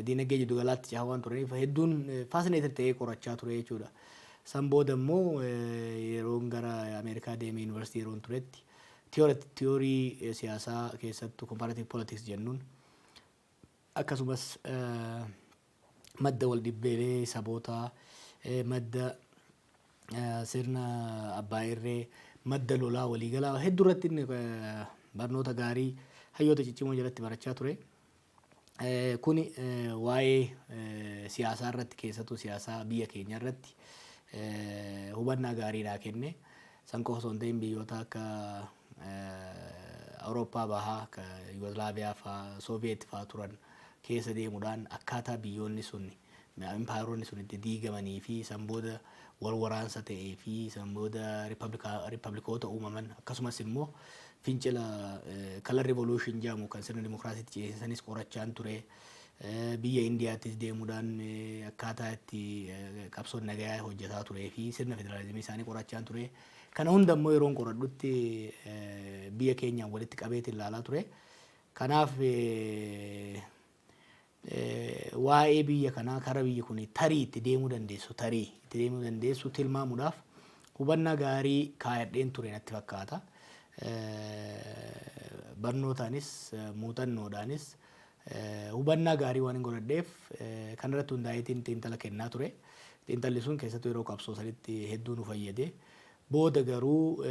diinagdee jiddugalaatti cehaa waan turaniif hedduun fascinated ta'ee qorachaa ture jechuudha. San booda immoo yeroon gara Ameerikaa deemee yuunivarsiitii yeroon turetti tiyoorii siyaasaa, keessattuu comparative politics jennuun, akkasumas madda wal dhibbeelee sabootaa, madda sirna abbaa irree, madda lolaa waliigalaa hedduu irratti inni barnoota gaarii hayyoota ciccimoo jalatti barachaa ture. Kuni waa'ee siyaasaa irratti, keessattuu siyaasaa biyya keenya irratti hubannaa gaarii naa kenne. San qofa osoo hin ta'in biyyoota akka Awurooppaa bahaa, akka Yugoslaaviyaa fa'aa, Sooviyeet fa'aa turan keessa deemuudhaan akkaataa biyyoonni sun, impaayeroonni sun itti diigamanii fi san booda wal waraansa ta'ee fi san booda riippablikoota uumaman, akkasumas immoo fincila color revolution jedhamu kan sirna dimokiraasiitti ceesisanis qorachaan ture. Biyya Indiyaattis deemuudhaan akkaataa itti qabsoon nagayaa hojjetaa turee fi sirna federaalizimii isaanii qorachaan ture. Kana hunda immoo yeroon qoradhutti biyya keenyaan walitti qabeetiin ilaalaa ture. Kanaaf waa'ee biyya kanaa, kara biyyi kun tarii itti deemuu dandeessu, tarii itti deemuu dandeessu tilmaamuudhaaf hubannaa gaarii kaayadheen ture natti fakkaata. Barnootaanis muuxannoodhaanis hubannaa gaarii waan hin godhadheef kanarratti hundaa'eetiin xiinxala kennaa ture. Xiinxalli sun keessattuu yeroo qabsoo sanitti hedduu nu fayyade. Booda garuu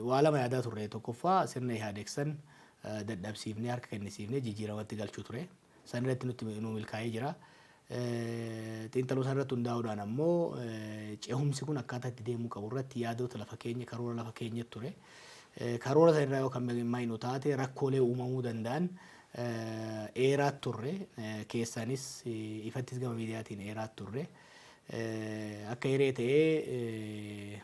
waa lama yaadaa turre. Tokkoffaa, sirna Ihaadeeg san dadhabsiifnee, harka kennisiifnee jijjiiramatti galchuu ture. San irratti nutti nu milkaa'ee jira. Xiinxaluu san irratti hundaa'uudhaan ammoo cehumsi kun akkaataa itti deemuu qabu irratti yaadota lafa keenya, karoora lafa keenya ture. Karoora san irraa yoo kan maynu taate rakkoolee uumamuu danda'an eeraa turre, keessaanis ifattis gama miidiyaatiin eeraa turre. Akka hiree ta'ee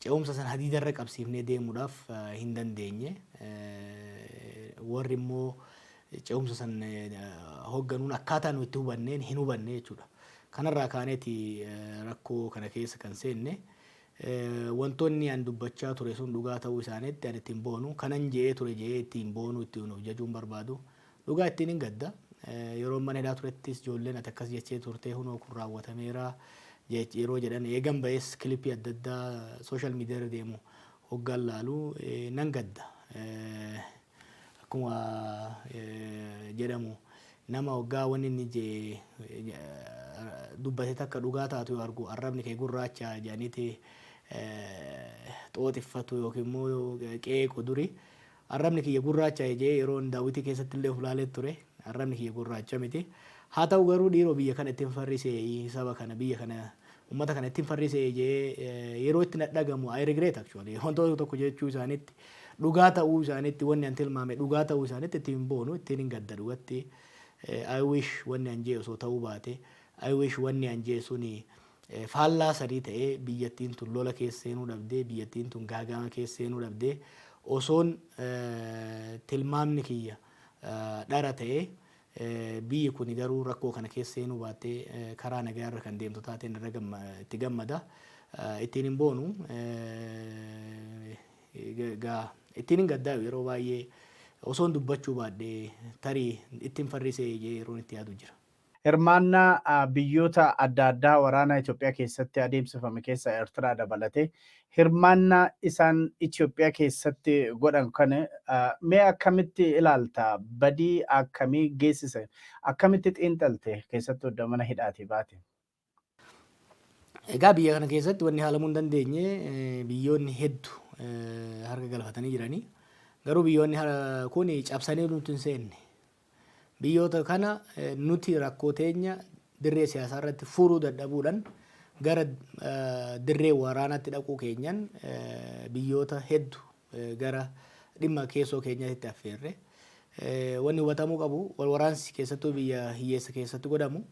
ce'umsa sana hadiidarra qabsiifnee deemuudhaaf hin dandeenye. Warri immoo ce'umsa san hoogganuun akkaataa nu itti hubanneen hin hubanne jechuudha. Kanarraa kaaneeti rakkoo kana keessa kan seenne. Wantoonni an dubbachaa ture sun dhugaa ta'uu isaaniitti an ittiin boonu. Kanan je'ee ture je'ee ittiin boonu, ittiin of jajuun barbaadu. Dhugaa ittiin hin gadda. Yeroo mana hidhaa turettis ijoolleen "Ati akkas jechee turte, hunoo kun raawwatameera" yeroo jedhan, eegan ba'es clip adda addaa social media irra deemu hoggaan laalu nan gadda. Akkuma jedhamu, nama hoggaa wanni inni jee dubbate takka dhugaa taatu yoo argu "Arrabni kee gurraacha" jedhaniiti xooxiffatu yookiin immoo qeequ duri. Arrabni kiyya gurraacha jee yeroo daawwitii keessatti illee of laalee ture. Arrabni kiyya gurraacha miti. Haa ta'u garuu dhiiroo, biyya kana ittiin farrisee, saba kana, biyya kana, uummata kana ittiin farrisee jee yeroo itti dhagamu I regret actually. Wantoota tokko jechuu isaaniitti, dhugaa ta'uu isaaniitti, wanni an tilmaame dhugaa ta'uu isaaniitti ittiin boonu, ittiin hin gadda dhugatti. I wish wanni an jee osoo ta'uu baate, I wish wanni an jee suni faallaa sadii ta'ee, biyyattiin tun lola keessa seenuu dhabdee, biyyattiin tun gaagama keessa seenuu dhabdee, osoon tilmaamni kiyya dhara ta'ee, biyyi kun garuu rakkoo kana keessa seenuu baattee karaa nagaa irra kan deemtu taateen irra itti gammada. Ittiin hin boonu, ittiin hin gaddaa'u. Yeroo baay'ee osoon dubbachuu baadhee tarii ittiin farrisee yeroon itti yaadu jira. Hirmaannaa biyyoota adda addaa waraana Itoophiyaa keessatti adeemsifame keessa Eertiraa dabalatee hirmaannaa isaan Itoophiyaa keessatti godhan kana mee akkamitti ilaalta? Badii akkamii geessise? Akkamitti xiinxalte, keessattuu iddoo mana hidhaatii baate? Egaa biyya kana keessatti wanni haalamuu hin dandeenye, biyyoonni hedduu harka galfatanii jiranii. Garuu biyyoonni kun cabsanii nuti hin seenne. Biyyoota kana nuti rakkoo teenya dirree siyaasaa irratti furuu dadhabuudhaan gara dirree waraanaatti dhaquu keenyan biyyoota hedduu gara Dhimma keessoo keenyaatti affeerre. Wanni hubatamuu qabu, wal waraansi keessattuu biyya hiyyeessa keessatti godhamu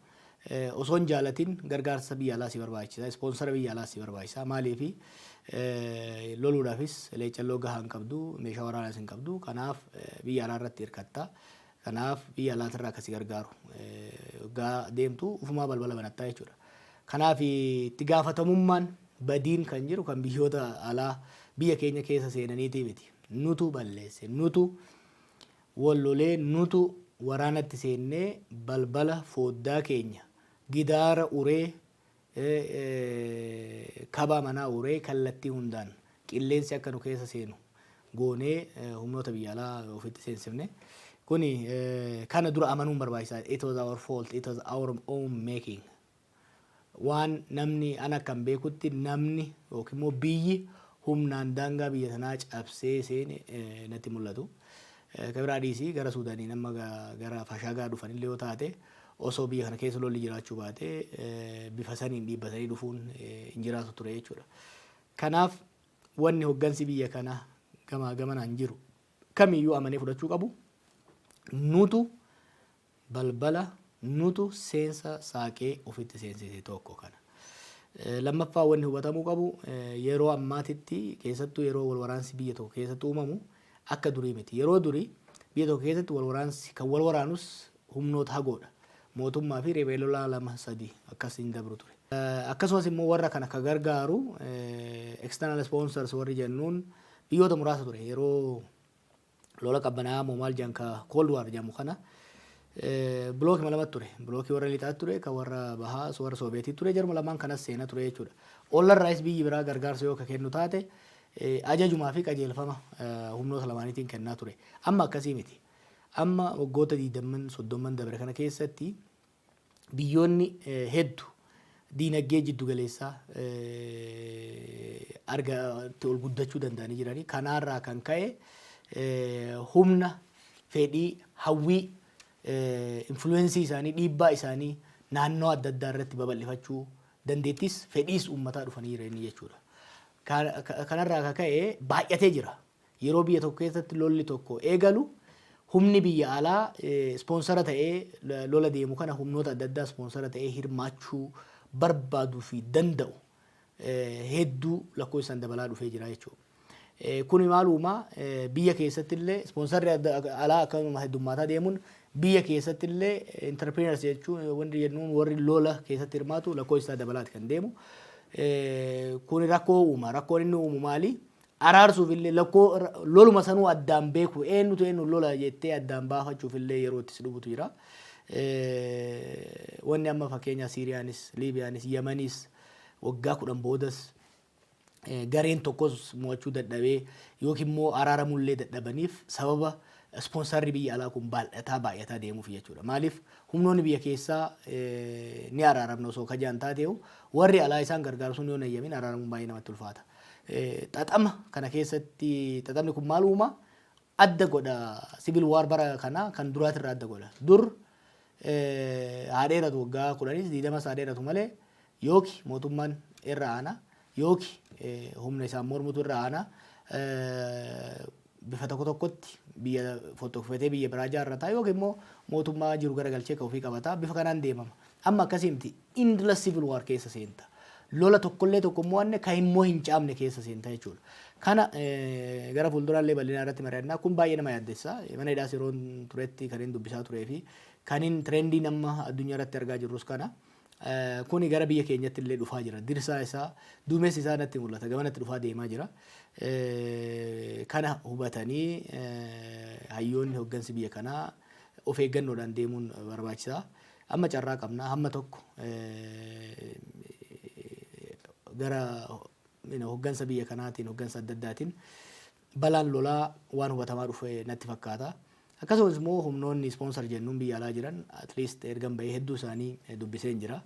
osoo hin jaalatin gargaarsa biyya alaa si barbaachisa. Sponsor biyya alaa si barbaachisa. Maaliifi, loluudhaafis leecalloo gahaa hin qabdu, meeshaa waraanaas hin qabdu. Kanaaf biyya alaa irratti hirkatta. Kanaaf biyya alaatirraa akkasi gargaaru gaa deemtu ufumaa balbala banattaa jechuudha. Kanaaf itti gaafatamummaan badiin kan jiru kan biyyoota alaa biyya keenya keessa seenaniitii miti. Nutu balleesse, nutu wal lolee, nutu waraanatti seennee balbala fooddaa keenya gidaara uree, kabaa manaa uree, kallattii hundaan qilleensi akka nu keessa seenu goonee humnoota biyya alaa ofitti seensifne. Kuni kana dura amanuun barbaachisaa. It was our fault. It was our own making. Waan namni ana akkan beekutti namni yookiin immoo biyyi humnaan daangaa biyya sanaa cabsee seene natti mul'atu. Ka biraa dhiisii, gara Suudaanii nama gara Fashaagaa dhufanillee yoo taate, osoo biyya kana keessa lolli jiraachuu baate bifa saniin dhiibbatanii dhufuun hin jiraatu ture jechuudha. Kanaaf wanni hoggansi biyya kanaa gamaa gamanaan jiru kamiyyuu amanee fudhachuu qabu, nutu balbala, nutu seensa saaqee ofitti seensise, tokko kana. Lammaffaa, wanni hubatamuu qabu, yeroo ammaatitti keessattuu yeroo wal waraansi biyya tokko keessatti uumamu akka durii miti. Yeroo durii biyya tokko keessatti wal waraansi kan wal waraanus humnoota hagoodha. Mootummaa fi riphee lolaa lama sadi akkas hin dabru ture. Akkasumas immoo warra kana ka gargaaru external sponsors warri jennuun biyyoota muraasa ture. Yeroo lola qabbanaa moo maal jedhan, ka Cold War jedhamu kana, blockii lamatti ture. Blockii warra lixaa ture, kan warra bahaa warra Sooviyetii ture. Jaruma lamaan kanas seena ture jechuudha. Ollarraayis biyyi biraa gargaarsa yoo ka kennu taate ajajumaa fi qajeelfama humnoota lamaaniitiin kennaa ture. Amma akkasii miti. Amma waggoota 20, 30 dabre kana keessatti biyyoonni hedduu diinagdee jiddu galeessaa argatti ol guddachuu danda'anii jiranii. Kanaarraa kan ka'e humna, fedhii, hawwii, influence isaanii, dhiibbaa isaanii naannoo adda addaa irratti babal'ifachuu dandeettis fedhiis uummataa dhufanii jiranii jechuudha. Kanarraa kan ka'e baay'atee jira. Yeroo biyya tokko keessatti lolli tokko eegalu humni biyya alaa sponsor ta'ee lola deemu kana, humnoota adda addaa sponsor ta'ee hirmaachuu barbaaduu fi danda'u hedduu lakkoofsaan dabalaa dhufee jira jechuudha. Kuni maal uumaa? Biyya keessatti illee sponsorri alaa akkasuma heddummaataa deemuun biyya keessatti illee entrepreneurs jechuun wanti jennuun warri lola keessatti hirmaatu lakkoofsa isaa dabalaati kan deemu. Kuni rakkoo uuma. Rakkoon inni uumu maali? Araarsuuf illee lakkoo loluma sanuu addaan beeku, eenyutu eenyu lola jettee addaan baafachuuf illee yeroo itti si dhufutu jira. Wanni amma fakkeenya Siiriyaanis, Liibiyaanis, Yemanis waggaa 10 boodas gareen tokkos mo'achuu dadhabee yookiin immoo araaramullee dadhabaniif sababa sponsorri biyya alaa kun baay'ataa baay'ataa deemuuf jechuudha. Maaliif, humnoonni biyya keessaa ni araaramna osoo kajaan taateehu warri alaa isaan gargaaru sun yoo nayyamin araaramuun baay'ee namatti ulfaata. Xaxama kana keessatti xaxamni kun maal uuma? Adda godha, civil war bara kana kan duraatirraa adda godha. Dur haa dheeratu, waggaa 10s 20s haa dheeratu malee, yooki mootummaan irra aana yooki humna isaan mormutu irra aana, bifa tokko tokkotti biyya fottokfatee biyya biraa ijaarrata yookiin immoo mootummaa jiru garagalchee kan ofii qabata, bifa kanaan deemama. Amma akkasii miti, endless civil war keessa seenta. Lola tokkollee tokko immoo anne kan immoo hin caamne keessa seenta jechuudha. Kana gara fuulduraallee bal'inaa irratti mari'annaa. Kun baay'ee nama yaaddessa. Mana hidhaas yeroo turetti kan inni dubbisaa turee fi kan inni trendiin amma addunyaa irratti argaa jirrus kana. Kuni gara biyya keenyatti illee dhufaa jira. Dirsaa isaa, duumessi isaa natti mul'ata. Gamanatti dhufaa deemaa jira. Kana hubatanii hayyoonni hoggansi biyya kanaa of eeggannoodhaan deemuun barbaachisaa. Amma carraa qabna. Hamma tokko gara hoggansa biyya kanaatiin, hoggansa adda addaatiin balaan lolaa waan hubatamaa dhufe natti fakkaata. Akkasumas immoo humnoonni sponsor jennuun biyya alaa jiran at least ergan bahee hedduu isaanii dubbiseen jira.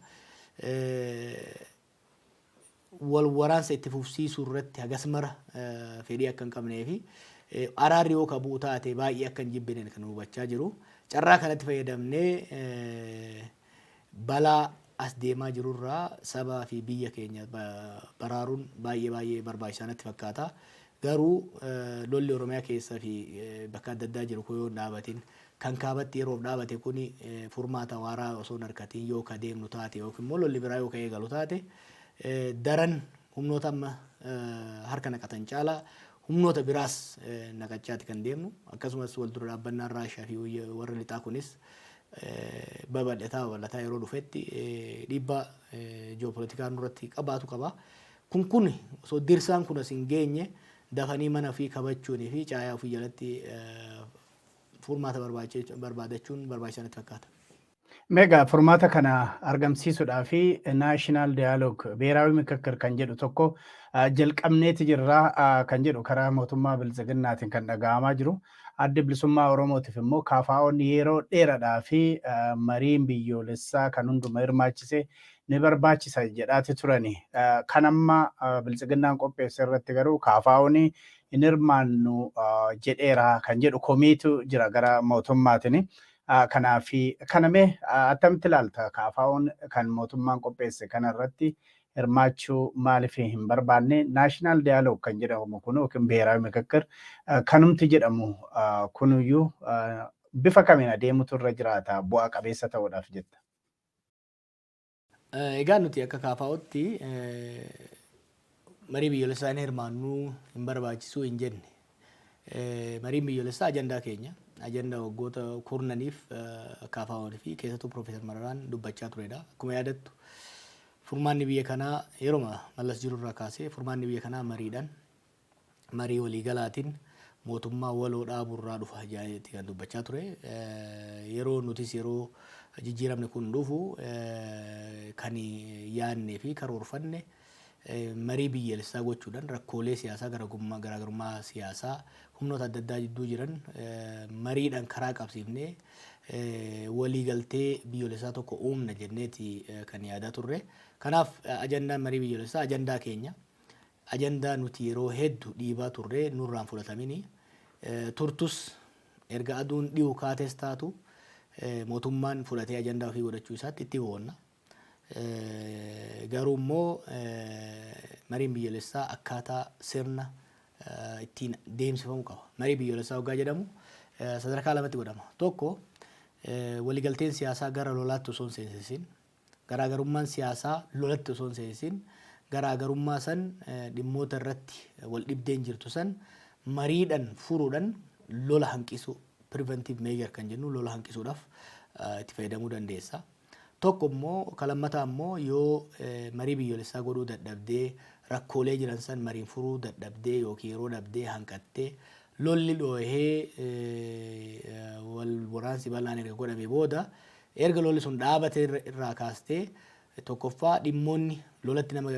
Wal waraansa itti fufsiisuu irratti hagas mara fedhii akka hin qabnee fi araarri yoo kabuu taate baay'ee akka hin jibbineen kan hubachaa jiru. Carraa kanatti fayyadamnee balaa as deemaa jirurraa sabaa fi biyya keenya baraaruun baay'ee baay'ee barbaachisaa natti fakkaata. Garuu lolli Oromiyaa keessaa fi bakka adda addaa jiru kun yoo hin dhaabatin, kan kaabatti yeroof dhaabate kun furmaata waaraa osoo hin argatin yoo ka deemnu taate, yookiin immoo lolli biraa yoo ka eegalu taate, daran humnoota amma harka naqatan caalaa humnoota biraas naqachaati kan deemnu. Akkasumas wal dura dhaabbannaan Raashaa fi warra lixaa kunis babal'ataa babal'ataa yeroo dhufetti dhiibbaa ji'oopolitikaa nurratti qabaatu qaba. Kun osoo dirsaan kun as hin geenye dafanii mana ofii kabachuunii fi caayaa ofii jalatti furmaata barbaadachuun barbaachisaa natti fakkaata. Meegaa furmaata kana argamsiisuudhaa fi national dialogue, ብሔራዊ ምክክር kan jedhu tokko jalqabneeti jirra kan jedhu karaa mootummaa Biltsiginnaatiin kan dhaga'amaa jiru. Addi Bilisummaa Oromootiif immoo KFO'n yeroo dheeraadhaa fi mariin biyyoolessaa kan hunduma hirmaachise ni barbaachisa jedhaati turani. Kan amma Biltsiginnaan qopheesse irratti garuu KFO'n hin hirmaannu jedheera kan jedhu komiitu jira gara mootummaatiin. Kanaaf kana mee attamitti ilaalta? KFO'n kan mootummaan qopheesse kana irratti hirmaachuu maaliif hin barbaanne? National dialogue kan jedhamu kun yookiin ብሔራዊ ምክክር kanumti jedhamu kunuyyuu bifa kamiin adeemutu irra jiraata bu'aa qabeessa ta'uudhaaf jetta? Egaa nuti akka KFO'tti marii biyyoolessaa hin hirmaannuu, hin barbaachisuu hin jenne. Mariin biyyoolessaa ajandaa keenya. Ajandaa waggoota kurnaniif KFO'n fi keessattuu Piroofeesar Mararaan dubbachaa turedha. Akkuma yaadattu, furmaanni biyya kanaa yeroo Mallas jiru irraa kaasee furmaanni biyya kanaa mariidhaan, marii waliigalaatiin mootummaa waloo dhaabuurraa dhufa jedheeti kan dubbachaa ture. Yeroo nutis yeroo jijjiiramni kun dhufu kan yaadnee fi karoorfanne marii biyyaalessaa gochuudhaan rakkoolee siyaasaa, garaagarummaa siyaasaa humnoota adda addaa jidduu jiran mariidhaan karaa qabsiifnee waliigaltee biyyoolessaa tokko uumna jenneeti kan yaadaa turre. Kanaaf ajandaan marii biyyoolessaa ajandaa keenya. Ajandaa nuti yeroo hedduu dhiibaa turre nurraan fudhatamini. Turtus erga aduun dhi'u kaates taatu mootummaan fudhatee ajandaa ofii godhachuu isaatti itti boonna. Garuu immoo mariin biyyoolessaa akkaataa sirna ittiin deemsifamuu qaba. Marii biyyoolessaa waggaa jedhamu sadarkaa lamatti godhama. Tokko, waliigalteen siyaasaa gara lolaatti osoo hin seensisin, garaagarummaan siyaasaa lolatti osoo hin seensisin, garaagarummaa san, dhimmoota irratti wal dhibdeen jirtu san mariidhaan furuudhaan lola hanqisuu, preventive measure kan jennu, lola hanqisuudhaaf itti fayyadamuu dandeessa. Tokko immoo, kan lammataa immoo, yoo marii biyyoolessaa godhuu dadhabdee, rakkoolee jiran san mariin furuu dadhabdee yookiin yeroo dhabdee hanqattee, lolli dhoohee wal waraansi bal'aan erga godhame booda, erga lolli sun dhaabate irraa kaastee, tokkoffaa dhimmoonni lolatti nama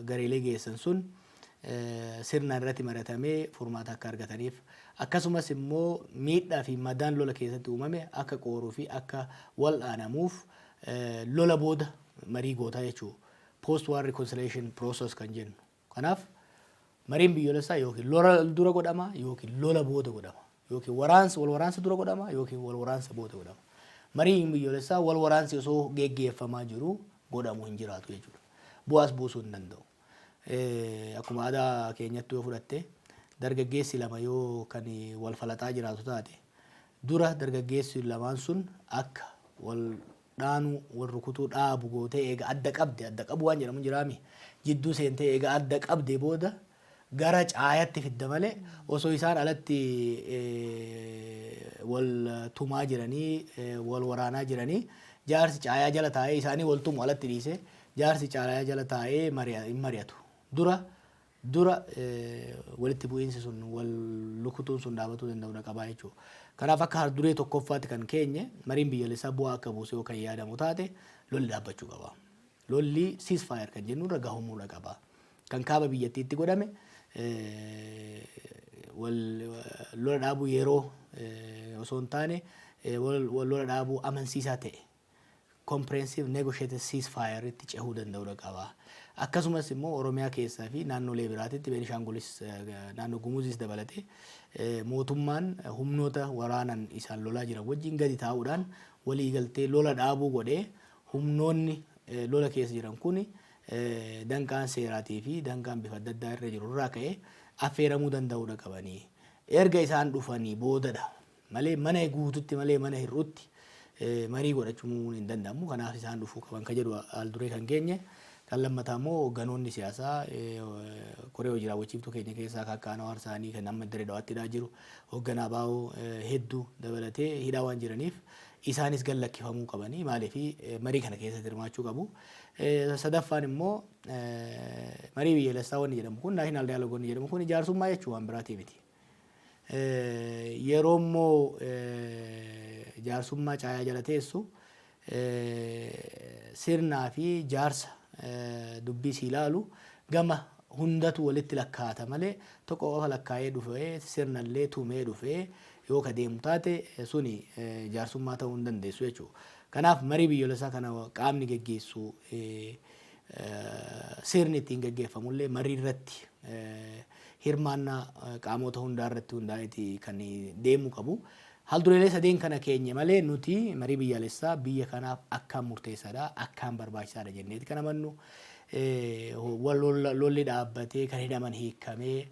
gareelee geessan sun sirnaan irratti mari'atamee furmaata akka argataniif, akkasumas immoo miidhaa fi madaan lola keessatti uumame akka qooruu fi akka wal'aanamuuf lola booda marii gootaa jechuudha. Post war reconciliation process kan jennu. Kanaaf mariin biyyoolessaa yookiin lola dura godhama yookiin lola booda godhama. Yookiin waraansa wal waraansa dura godhama yookiin wal waraansa booda godhama. Mariin biyyoolessaa wal waraansi osoo geggeeffamaa jiru godhamu hin jiraatu jechuudha. Bu'aas buusuu hin danda'u. Akkuma aadaa keenyatti yoo fudhatte, dargaggeessi lama yoo kan wal falaxaa jiraatu taate, dura dargaggeessi lamaan sun akka wal dhaanuu, wal rukutuu dhaabu gootee eega adda qabde, adda qabu waan jedhamu jiraami, jidduu seentee eega adda qabde booda gara caayatti fidda malee, osoo isaan alatti wal tumaa jiranii, wal waraanaa jiranii, jaarsi caayaa jala taa'ee isaanii wal tumu alatti dhiise, jaarsi caayaa jala taa'ee hin mari'atu. Dura dura walitti bu'iinsi sun, wal rukutuun sun dhaabatuu danda'uu qabaa jechuudha. Kanaaf akka duree tokkoffaatti kan keenye, mariin biyyoolessaa bu'aa akka buusu yoo kan yaadamu taate, lolli dhaabbachuu qaba. Lolli ceasefire kan jennu irra gahamuudha qaba. Kan kaaba biyyattiitti godhame lola dhaabuu yeroo osoo hin taane lola dhaabuu amansiisaa ta'e, comprehensive negotiated ceasefire itti cehuu danda'uudha qaba. Akkasumas immoo Oromiyaa keessaa fi naannolee biraatitti, Beenishaangulis, naannoo Gumuzis dabalatee, mootummaan humnoota waraanan isaan lolaa jiran wajjin gadi taa'uudhaan waliigaltee lola dhaabuu godhee, humnoonni lola keessa jiran kun danqaan seeraatii fi danqaan bifa adda addaa irra jiru irraa ka'ee Affeeramuu danda'uudha qabanii. Erga isaan dhufanii boodadha malee mana guututti malee mana hir'utti marii godhachuun hin danda'amu. Kanaaf isaan dhufuu qaban kan jedhu haal duree kan keenye. Kan lammataa immoo hoogganoonni siyaasaa koree hojii raawwachiiftuu keenya keessaa kan akka Anwaar Saanii kan amma Dirree Dawaatti hidhaa jiru, hoogganaa ABO hedduu dabalatee hidhaa waan jiraniif isaanis gad lakkifamuu qabanii, maaliif marii kana keessatti hirmaachuu qabu. Sadaffaan immoo marii biyyaalessaa wanni jedhamu kun, national dialogue wanni jedhamu kun, jaarsummaa jechuu, waan biraatii miti. Yeroo immoo jaarsummaa caayaa jala teessu sirnaa fi jaarsa dubbii si ilaalu gama hundatu walitti lakkaata malee tokko qofa lakkaa'ee dhufee, sirnallee tumee dhufee yoo ka deemu taate, suni jaarsummaa ta'uu hin dandeessu jechuudha. Kanaaf marii biyyoolessaa kana qaamni geggeessu, sirni ittiin geggeeffamullee marii irratti hirmaannaa qaamota hundaa irratti hundaa'eeti kan deemuu qabu. Haldureelee sadeen kana keenye malee nuti marii biyyaalessaa biyya kanaaf akkaan murteessaadha, akkaan barbaachisaadha jenneeti kan amannu. Lolli dhaabbatee, kan hidhaman hiikamee,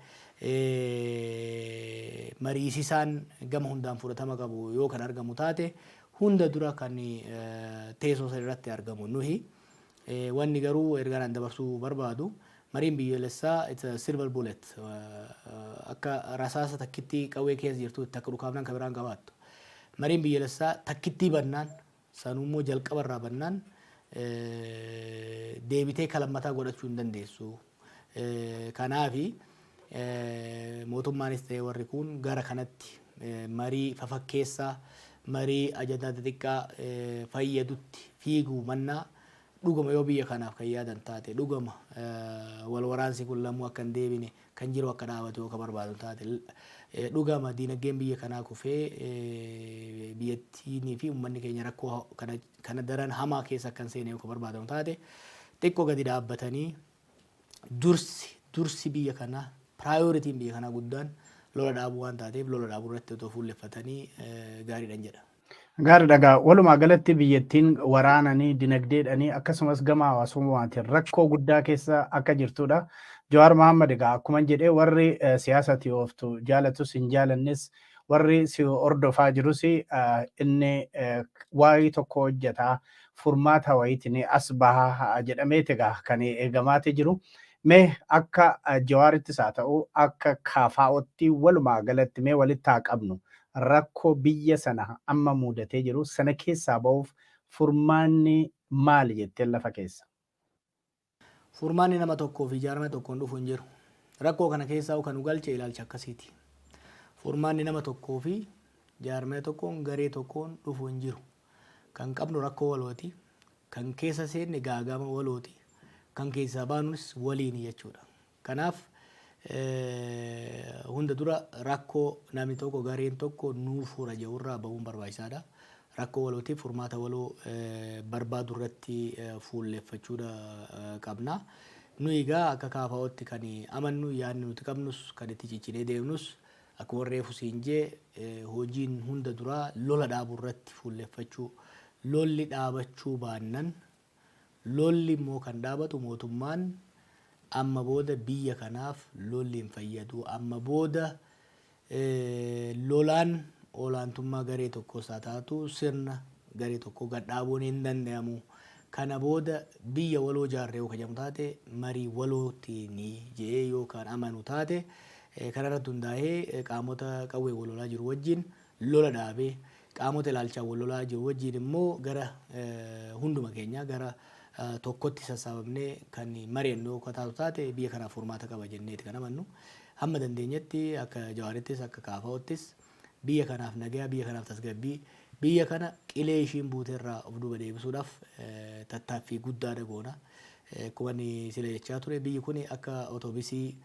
mariisisaan gama hundaan fudhatama qabu yoo kan argamu taate, hunda dura kan teessoo san irratti argamu nuhi. Wanni garuu ergaan an dabarsuu barbaadu, mariin biyyoolessaa it's a silver bullet, akka rasaasa takkittii qawwee keessa jirtuutti akka dhukaafnaan kan biraan qabaattu. Mariin biyyoolessaa takkittii bannaan, sanuummoo jalqaba irraa bannaan, deebitee kalammataa godhachuu hin dandeessu. Kanaafi mootummaanis ta'e warri kun gara kanatti marii fafakkeessaa, marii ajandaa xixiqqaa fayyadutti fiiguu mannaa, dhuguma yoo biyya kanaaf kan yaadan taate, dhuguma wal waraansi kun lamuu akka hin deebine, kan jiru akka dhaabatu yoo ka barbaadu taate, dhugama diinagdeen biyya kanaa kufee biyyattiinii fi uummanni keenya rakkoo kana daran hamaa keessa akka hin seene yoo ka barbaadamu taate, xiqqoo gadi dhaabbatanii dursi biyya kanaa, priorityn biyya kanaa guddaan lola dhaabuu waan taateef, lola dhaabuu irratti otoo fuulleffatanii gaariidhan jedha. Gaariidha egaa, walumaa galatti biyyattiin waraananii, dinagdeedhanii, akkasumas gama hawaasummaatiin rakkoo guddaa keessa akka jirtudha. Jawaar Mohaammed, egaa akkuma jedhee, warri siyaasatti ooftu jaalatus hin jaalannes, warri si hordofaa jirus, inni waa'ee tokko hojjetaa furmaata wayiitiin as bahaa jedhameeti egaa kan eegamaati jiru. Mee akka Jawaarittis haa ta'u akka KFO'tti, walumaa galatti mee walitti haa qabnu, rakkoo biyya sana amma mudatee jiru sana keessaa ba'uuf furmaanni maali jetteen lafa keessa? Furmaanni nama tokkoo fi ijaarame tokkoon dhufu hin jiru. Rakkoo kana keessaa kan nu galche ilaalcha akkasiiti. Furmaanni nama tokkoo fi jaarmee tokkoon, garee tokkoon dhufu hin jiru. Kan qabnu rakkoo walooti. Kan keessa seenne gaagama walooti. Kan keessaa baanus waliini jechuudha. Kanaaf hunda dura rakkoo namni tokko, gareen tokko nuu fura jedhurraa bahuun barbaachisaadha. Rakkoo walootiif furmaata waloo barbaadu irratti fuulleffachuudha qabna. Nuyi egaa akka KFO'tti kan amannu, yaadni nuti qabnus, kan itti ciccinee deemnus, akkuma reefu siin jee, hojiin hunda duraa lola dhaabuu irratti fuulleffachuu. Lolli dhaabachuu baannan, lolli immoo kan dhaabatu mootummaan amma booda biyya kanaaf lolli hin fayyadu, amma booda lolaan olaantummaa garee tokkos haa taatu sirna garee tokko gad dhaabuun hin danda'amu. Kana booda biyya waloo jaarree yoo kajamu taate marii walootiin jedhee yoo kan amanu taate, kanarratti hundaa'ee qaamota qawwee wal lolaa jiru wajjin lola dhaabee, qaamota ilaalchaan wal lolaa jiru wajjin immoo gara hunduma keenya gara tokkotti sassaabamnee kan mari'annu yoo taatu taate, biyya kanaaf furmaata qaba jenneeti kan amannu. Hamma dandeenyetti akka Jawaarittis akka KFO'ttis biyya kanaaf nagayaa, biyya kanaaf tasgabbii, biyya kana qilee ishiin buuterraa of duuba deebisuudhaaf tattaaffii guddaadha goona. Akkuma inni sila jechaa ture, biyyi kun akka otoobisii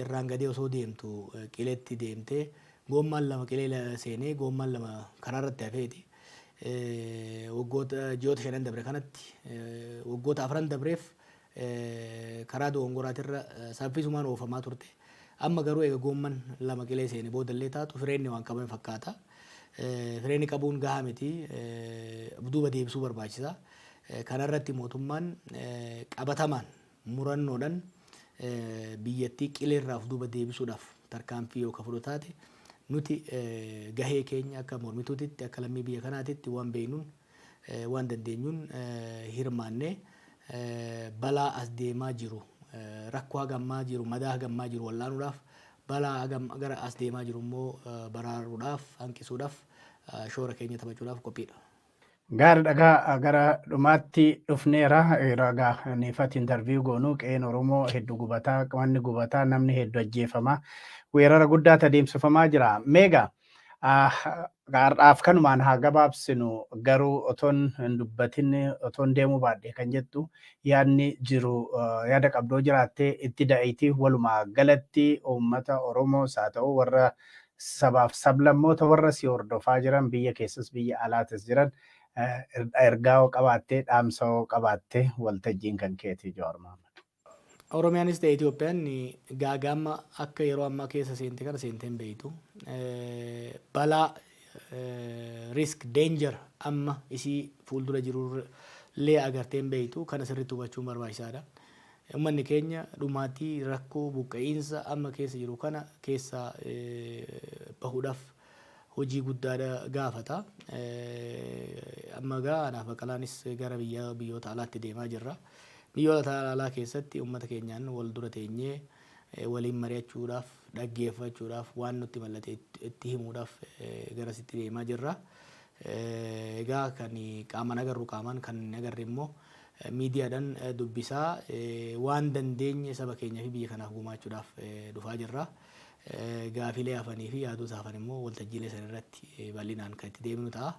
irraan gadee osoo deemtu qileetti deemtee goommaan lama qilee seenee goommaan lama karaa irratti hafeeti. Waggoota ji'oota 5 dabre kanatti, waggoota 4 dabreef karaa dogongoraatirra saffisumaan oofamaa turte. Amma garuu eega goomman lama qilee seene boodallee taatu fireenni waan qabame fakkaata. Fireenni qabuun gahaa miti, duuba deebisuu barbaachisa. Kanarratti mootummaan qabatamaan murannoodhaan Biyyattii qileerraa of duuba deebisuudhaaf tarkaanfii yoo ka fudhatu taate, nuti gahee keenya akka mormituutitti, akka lammii biyya kanaatitti waan beeknuun, waan dandeenyuun hirmaannee balaa as deemaa jiru, rakkoo hagammaa jiru, madaa hagammaa jiru wallaanuudhaaf, balaa hagam gara as deemaa jiru immoo baraaruudhaaf, hanqisuudhaaf shoora keenya taphachuudhaaf qophiidha. Gaari dhagaa, gara dhumaatti dhufneera. Ragaa niifati interview goonuu qe'een Oromoo hedduu gubataa, manni gubataa, namni hedduu ajjeefamaa, weerara guddaatu adeemsifamaa jira. Meegaa har'aaf kanumaan haa gabaabsinu, garuu otoon hin dubbatin otoon deemuu baadhe kan jettu yaadni jiru, yaada qabdoo jiraattee itti da'iitii, walumaa galatti uummata Oromoos haa ta'u warra sabaaf sablammoota warra si hordofaa jiran, biyya keessas biyya alaatis jiran, ergaa hoo qabaattee, dhaamsa hoo qabaattee, waltajjiin kan keetii, Jawaar Mohaammed. Oromiyaanis ta'e Itoophiyaan gaagaama akka yeroo ammaa keessa seente kana seentee hin beektu. Balaa, risk, danger amma isii fuuldura jiru illee agartee hin beektu. Kana sirriitti hubachuun barbaachisaadha. Uummanni keenya dhumaatii, rakkoo, buqqa'iinsa amma keessa jiru kana keessa bahuudhaaf hojii guddaadha gaafata. Amma gaa anaaf Baqqalaanis gara biyyoota alaatti deemaa jirra. Biyyoota alaa keessatti uummata keenyaan wal dura teenyee waliin mari'achuudhaaf, dhaggeeffachuudhaaf, waan nutti mallate itti himuudhaaf garasitti deemaa jirra. Egaa kan qaamaan agarru qaamaan, kan hin agarre immoo miidiyaadhaan dubbisaa waan dandeenye saba keenyaa fi biyya kanaaf gumaachuudhaaf dhufaa jirra. Gaafilee hafanii fi yaadota hafan immoo waltajjiilee san irratti bal'inaan kan itti deemnu ta'a.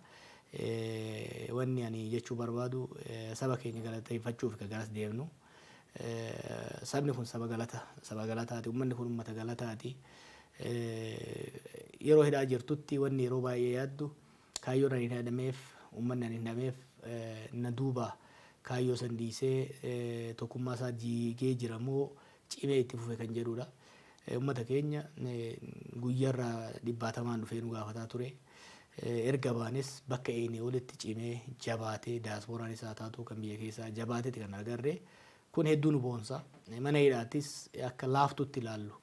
Wanni ani jechuu barbaadu, saba keenya galateeffachuuf kan garas deemnu. Sabni kun saba galata, saba galataati. Uummanni kun uummata galataati. Yeroo hidhaa jirtutti wanni yeroo baay'ee yaaddu, kaayyoon ani hin hidhameef, uummanni ani hin hidhameef na duuba kaayyoo san dhiisee tokkummaa isaa diigee jira moo cimee itti fufe kan jedhudha. Uummata keenya guyyaarraa dhibbaatamaan dhufee nu gaafataa ture. Erga baanes bakka eenye olitti cimee jabaatee, daaspooraan isaa taatu kan biyya keessaa jabaateeti kan agarre. Kun hedduu nu boonsa. Mana hidhaattis akka laaftutti ilaallu,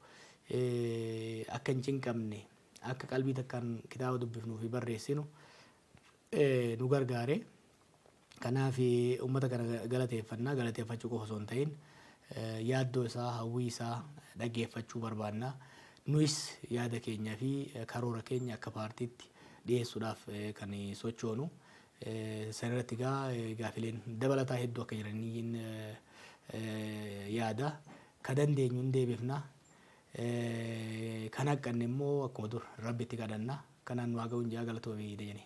akka hin cinqamne, akka qalbii takkaan kitaaba dubbifnuu fi barreessinu nu gargaare. Kanaaf uummata kana galateeffannaa. Galateeffachuu qofa osoo hin ta'in yaaddoo isaa, hawwii isaa dhaggeeffachuu barbaanna. Nuyis yaada keenyaa fi karoora keenya akka paartiitti dhiyeessuudhaaf kan sochoonu. San irratti egaa gaafileen dabalataa hedduu akka jiraniin yaada. Ka dandeenyu hin deebifna. Kan haqqanne immoo akkuma dur Rabbitti kadhanna. Kanaan nu haa ga'uun jaa. Galatoomii Dajane.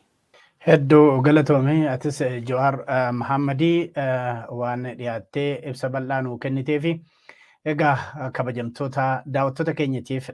Hedduu galatoome atis, Jawaar Mahammadii, waan dhiyaattee ibsa bal'aa nuu kenniteefi. Egaa kabajamtoota daawwattoota keenyatiif